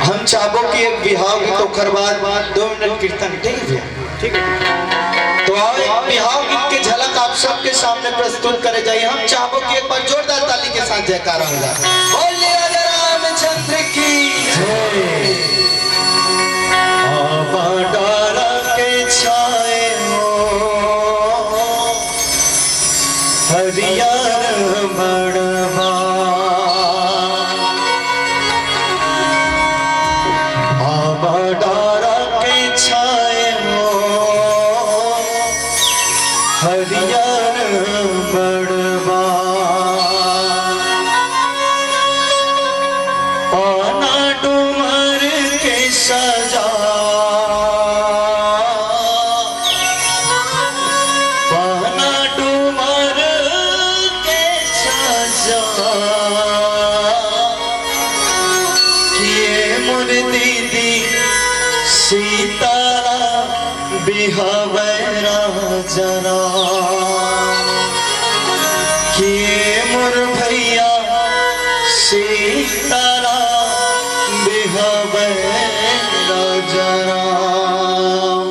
हम चाहबो कि एक बिहाव गीत, ओकर बाद दो मिनट कीर्तन, ठीक है भैया? ठीक है, ठीक है। तो आओ, एक बिहाव गीत के झलक आप सबके सामने प्रस्तुत करे जाई। हम चाहबो कि एक बार जोरदार ताली के साथ जयकारा हो जाए। बोलिए राजा रामचंद्र की जय। आवा डारा के छाए हो, हरियर बड़वा। आवा डारा के छाए हो, हरियर बड़वा। पाना डूमर के सजा, पाना डूमर के सजा, किए मोर दीदी सीताराम बिहावे राजा राम, किए मोर भैया सीताराम बिहावे राजा राम।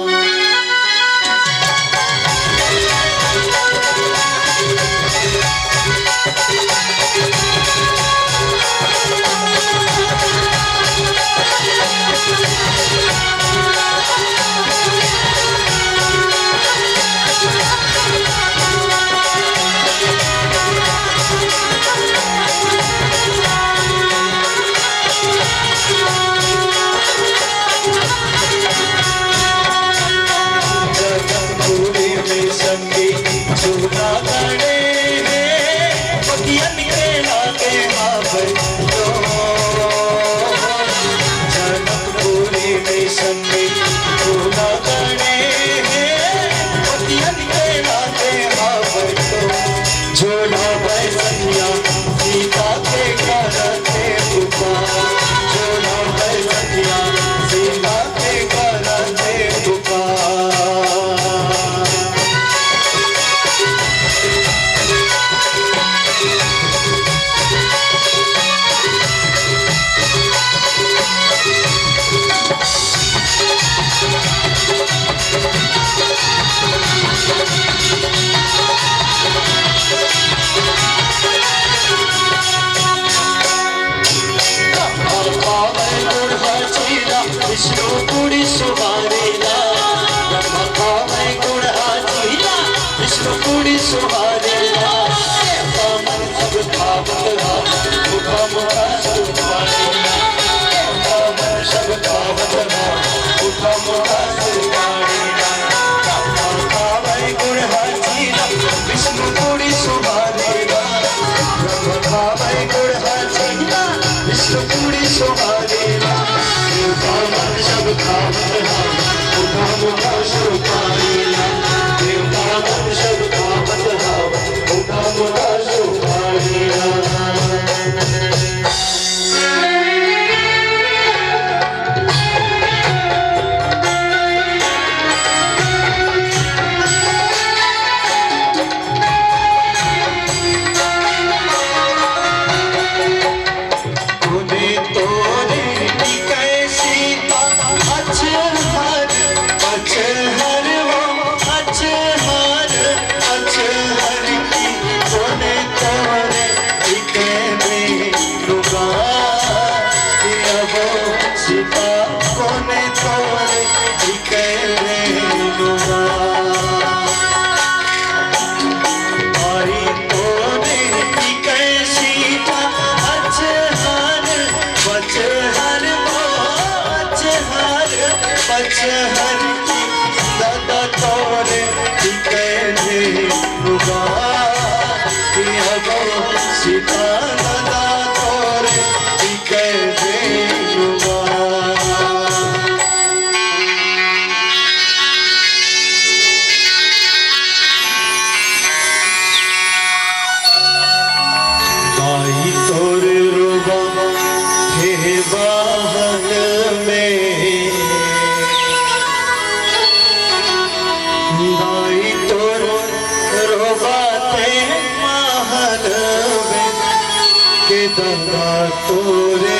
कुड़ी सुहारी ना, मन सब खावत हा, मुठा मुठा सुपारी ना, मन सब खावत हा, मुठा मुठा सुपारी ना। खावे गुड़ हाथी ना, विष्णु कुड़ी सुहारी ना, खावे गुड़ हाथी ना, विष्णु कुड़ी सुहारी ना। देवता मन सब खावत हा, मुठा मुठा सुपारी ना। देवता मन सब खावत हा, मुठा मुठा सुपारी ना। कोने तोरे टिकै सीता, अचहर, अचहर वो, अचहर, अचहर की। कोने तोरे टिकै बेनुगा, ये वो सीता, कोने तोरे टिकै बेनुगा। आई तोरे टिकै सीता, अचहर, पचहर, पचहर, पचहर की। दादा तोरे टिकै बेनुगा, ये वो सीता, दादा तोरे टिकै बेनुगा। दाई तोर रोबा थे बाहन में, दाई तोर रोबा थे बाहन में, के दादा तोरे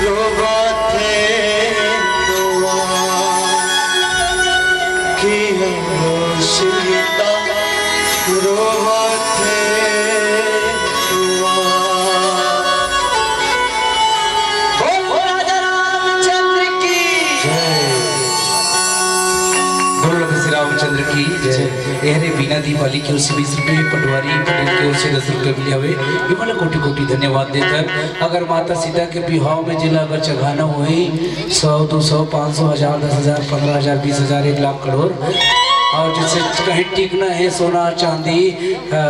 रोबा थे नवा, कि हम सीता रोबा थे नवा। बोल राजा रामचंद्र की जय। बोल श्री रामचंद्र की जय। एहरे बीना दीपाली के ओर से बीस रुपये, पटवारी पटेल के ओर से दस रुपये मिले हवे। ये मन कोटि कोटि धन्यवाद देथन। अगर माता सीता के बिहाव में जेला अगर चघाना होही, सौ, दू सौ, पाँच सौ, हजार, दस हजार, पन्द्रह हजार, बीस हजार, एक लाख, करोड़, और जैसे कहीं टिकना है, सोना, चांदी, अ,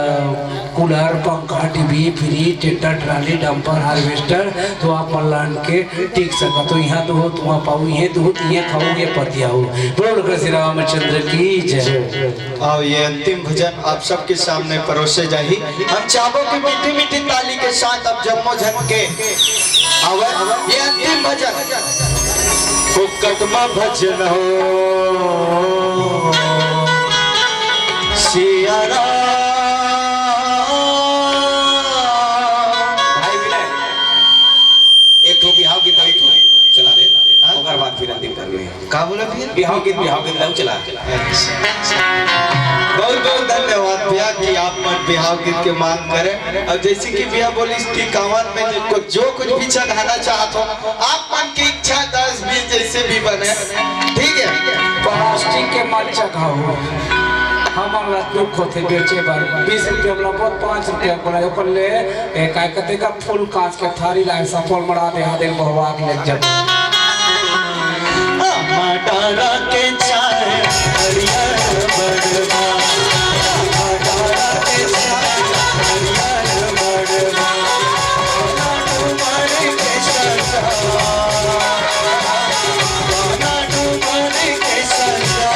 कूलर, पंखा, TV, fridge, tractor, trolley, dumper, harvester, तो आप मन ला आन के टिक सकत हो। इहाँ तो हो, तुहाँ पाऊ, इहें तो हो, इहें खाऊ, ये पतिया हो। बोल श्री रामचंद्र की जय। अउ ये अंतिम भजन आप सबके सामने परोसे जाही। हम चाहबो कि मीठी मीठी ताली के साथ आप जम्मो झन के आवे ये अंतिम भजन। फोकट मा भजन हो सिया राम। भाई विनय, एक ठो बिहाव गीत, एक ठो चला दे। हाँ? ओकर बाद फिर अंतिम कर ले। का बोला फिर? बिहाव गीत, बिहाव गीत लाऊ चला। अच्छा। बहुत बहुत धन्यवाद भैया कि आप मन बिहाव गीत के मांग करे। और जैसे कि भैया बोली, टिकावन में जो कुछ, जो कुछ भी चढ़ाना चाहत हो, आप मन की इच्छा दस बीस जैसे भी बने, ठीक है? प्लास्टिक के मत चघाओ, हमन ला दुख होथे बेचे बर। बीस रुपया वाला बोल, पाँच रुपया वाला, ओकर ले, ए, काय कहते का, फूल कांच के थारी लाए, सफल मड़ा दे, हाथ में बहुआ के ले जब। माटारा के चाय हरियर बड़वा, माटारा के चाय हरियर बड़वा, ना डूमर के सजा, ना डूमर के सजा।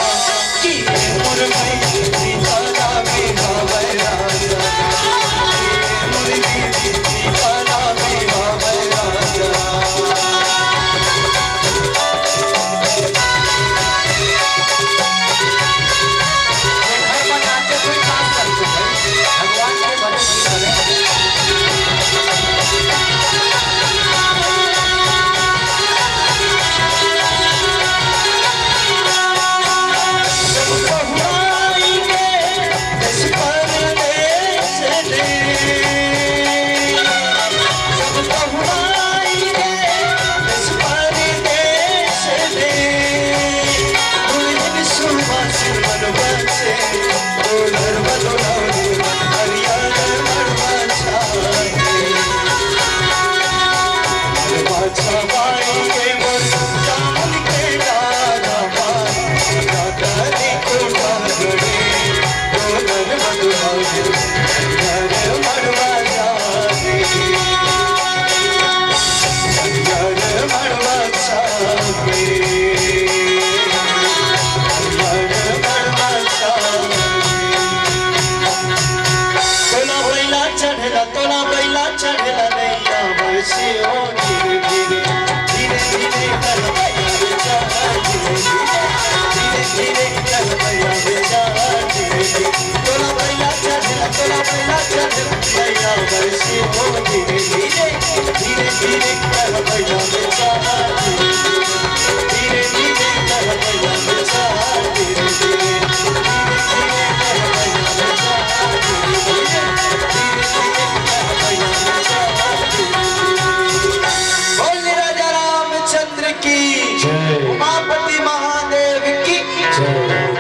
बोल राजा रामचंद्र की, जय। उमापति महादेव की। जय।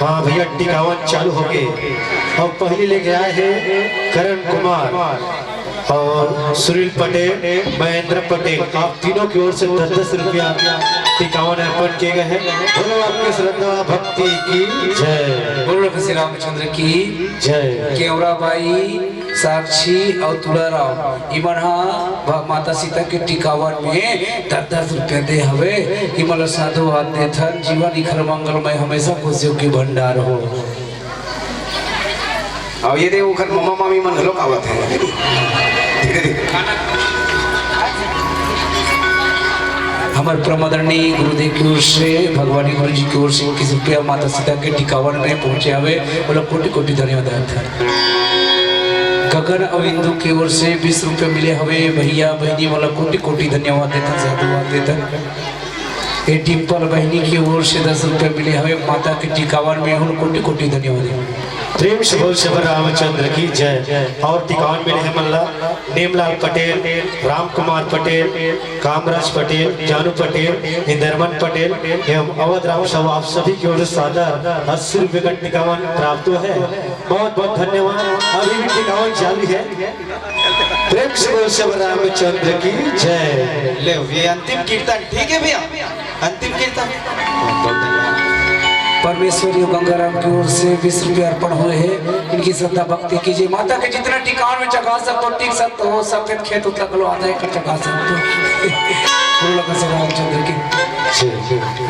हाँ भैया, टिकावन चालू हो गए। अब पहले लेके आए हैं करण कुमार और सुनील पटेल, महेंद्र पटेल, आप तीनों की ओर से दस दस रुपया टिकावन अर्पण किए गए हैं। बोलो आपके श्रद्धा भक्ति की जय। बोलो श्री रामचंद्र की जय। केवरा बाई, साक्षी और तुलाराम, इमन हा भ-, माता सीता के टिकावन में दस दस रुपया दे हवे। इमन ला साधुवाद देथन, जीवन इखर मंगलमय, हमेशा खुशियों की भंडार हो। अब ये दे ओखर ममा मामी मन घलोक आवत हे। धीरे धीरे। हमारे परम आदरणीय गुरुदेव की ओर से, भगवानी गुरु जी की ओर से इक्कीस रुपया माता सीता के टिकावन में पहुंचे हवे, ओला कोटि कोटि धन्यवाद देथन। गगन अविंदु की ओर से बीस रुपया मिले हवे, भैया बहिनी मन ला कोटि कोटि धन्यवाद देथन, साधुवाद देथन। ये डिम्पल बहिनी की ओर से दस रुपया मिले हवे, माता के टिकावन में ओला कोटि कोटि धन्यवाद देथन। प्रेम से बोल सबर रामचंद्र की जय। और टिकावन मिले हे मन ला नेमलाल पटेल, राम कुमार पटेल, कामराज पटेल, जानू पटेल, इंदरमन पटेल एवं अवध राम साहू, आप सभी की ओर से सादर अस्सी रुपये का टिकावन प्राप्त है। बहुत बहुत धन्यवाद। अभी भी टिकावन जारी है। प्रेम से बोल सबर रामचंद्र की जय। ले, ये अंतिम कीर्तन, ठीक है भैया, अंतिम कीर्तन। परमेश्वरी गंगाराम की ओर से बीस रुपये अर्पण हुए हैं। इनकी श्रद्धा भक्ति कीजिए। माता के जितना टिकावन में चघा सकते हो, टिक सकते हो, सबके खेत उतला कलो आधा एकड़ चघा सकते हो। बोलो लखन से रामचंद्र की।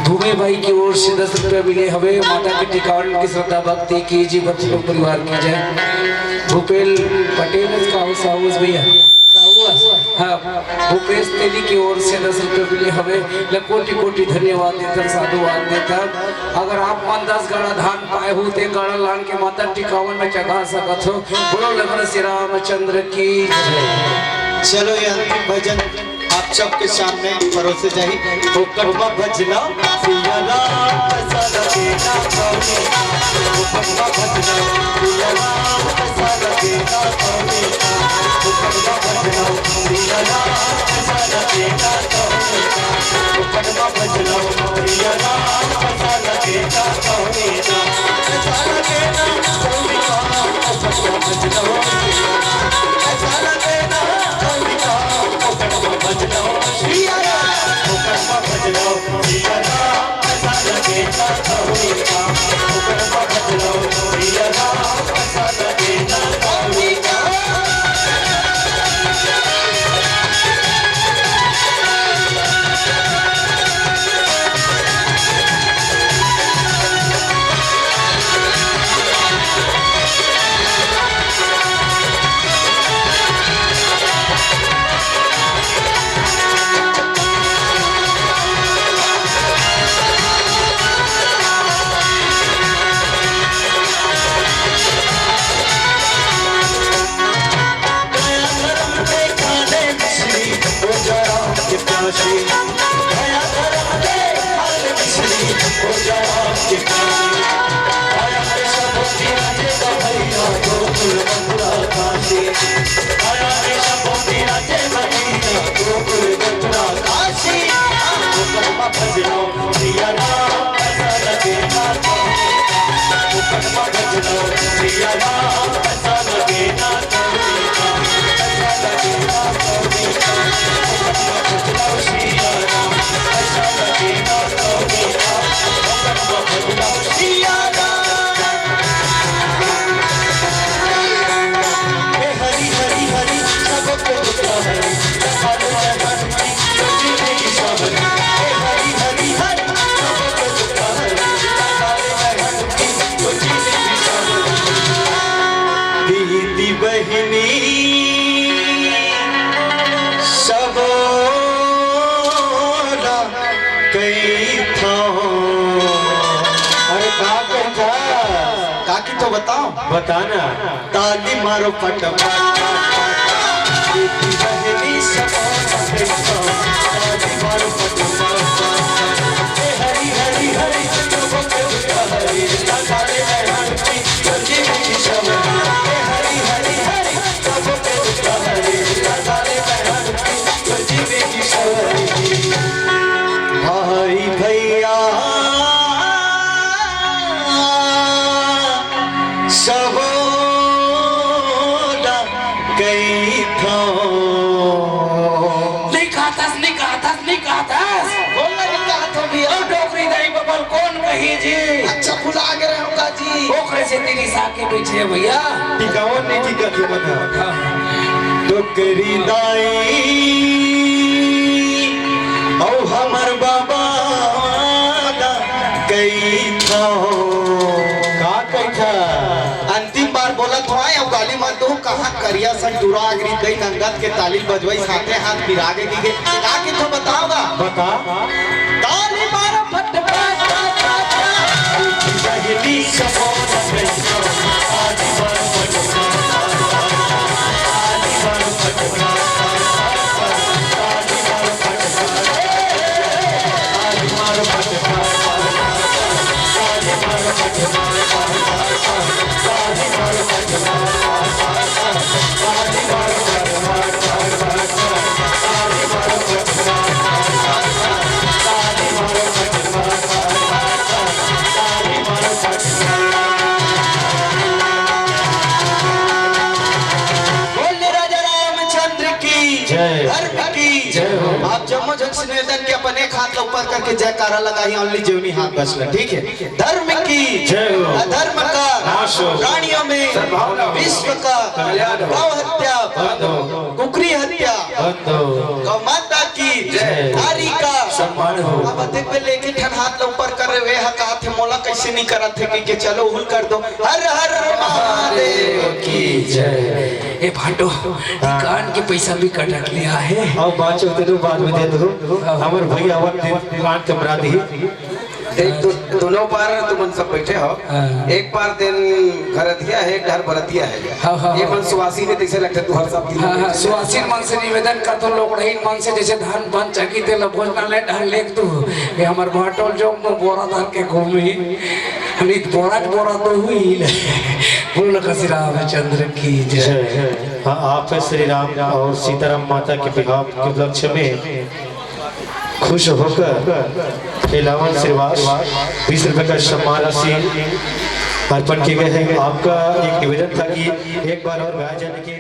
धूमे बाई की ओर से दस रुपये मिले हवे। माता के टिकावन की श्रद्धा भक्ति कीजिए, भक्ति लोग परिवार की जय। भूपेल पटेल का हाउस, हाउस भैया। हाँ, भूपेश तेली की ओर से दस रुपये मिले हवे। ले कोटि कोटि धन्यवाद देथन, साधुवाद देथन। अगर आप मन दस गाड़ा धान पाए हो, ते गाड़ा लान के माता टिकावन में चघा सकत हो। बोलो लखन श्री रामचंद्र की जय। चलो, ये अंतिम भजन आप सबके सामने परोसे जाही। फोकट मा भजना सिया राम, पैसा लगे ना कौड़ी। फोकट मा भजना सिया राम, पैसा लगे ना कौड़ी। फोकट मा भजना सिया राम, पैसा लगे ना कौड़ी। फोकट मा भजना सिया राम, पैसा लगे ना कौड़ी। पैसा लगे ना कौड़ी। फोकट मा भजना सिया राम, पैसा लगे ना कौड़ी। दीदी बहिनी सब बताओ। बताना। ताली मारो फटाफट, फटाफट। बेटी बहनी सब ताली मारो फटाफट, फटाफट। ए हरी हरी हरी, सबके हरी, ताले में हरी, बची बेटी सब। ए हरी हरी हरी, सबके हरी, ताले में हरी, बची बेटी सब। भाई भैया सबोला कई थो। नहीं कहतस, नहीं कहतस, नहीं कहतस। बोल ना, नहीं कहत हो भैया। और डोकरी दाई बबल कौन कही जी? अच्छा, भुला गए होगा जी। ओकरे से तेरी साके पीछे भैया। टिकावन नहीं टिकत हे बता। हाँ। डोकरी दाई, औ हमर बाबा दा कई थो। का कही था? अंतिम बार बोलत हों, अउ गाली मत दो, कहाँ करिया सन टूरा अगरी दई नंगत के ताली बजवाई साथे हाथ पिरागे की गे। का कही थो बताओगा? बता। ताली मारो फट फट फट फट। पहली सफोन में आज बार फट फट। बोल राजा रामचंद्र की जय। धर्म की जय हो। आप जम्मो झन से निवेदन के अपन एक हाथ ला ऊपर करके जयकारा लगाही, only जेवनी हाथ बस ला, ठीक है? धर्म की जय हो। अधर्म का नाश हो। प्राणियों में सद्भावना हो। विश्व का कल्याण हो। गौ हत्या, बंद हो। कुकरी हत्या, बंद हो। गौ माता की जय। नारी का सम्मान हो। अब देख पे लेके ठन हाथ ला ऊपर कर रहे, वे हा कहा थे मोला कैसे नहीं करत थे कि, कि चलो हुल कर दो। हर हर महादेव की जय। ए भाटो, हाँ। कान के पैसा भी कटक लिया है। अब बात चलते तो बाद में दे दो। हाँ। हमर भैया आवत दिन कान के बना दी। देख, दो, दोनों बार तुमन सब बैठे हो। हाँ। एक बार दिन घरतिया है, एक घर बरतिया है। हाँ, हाँ, ये हाँ। मन सुवासिन हे तैसे लगथे तुहर सब दिन। हाँ, हाँ, सुवासिन मन से निवेदन करथों, लोकड़हीन मन से, जैसे धान पान चाकी तेला भोजनालय डहर लेग तू। ये हमर भाटोल जो बोरा धर के घूमी, नहीं तो बोरा के बोरा तो हुई ले। बोल कसी रामचंद्र की जय। जय। हाँ, आप श्री राम और सीताराम माता के बिहाव के उपलक्ष्य में खुश होकर खिलावन श्रीवास बीस रुपए का सम्मान राशि अर्पण की गई है। आपका एक निवेदन था कि एक बार और गाया जाने के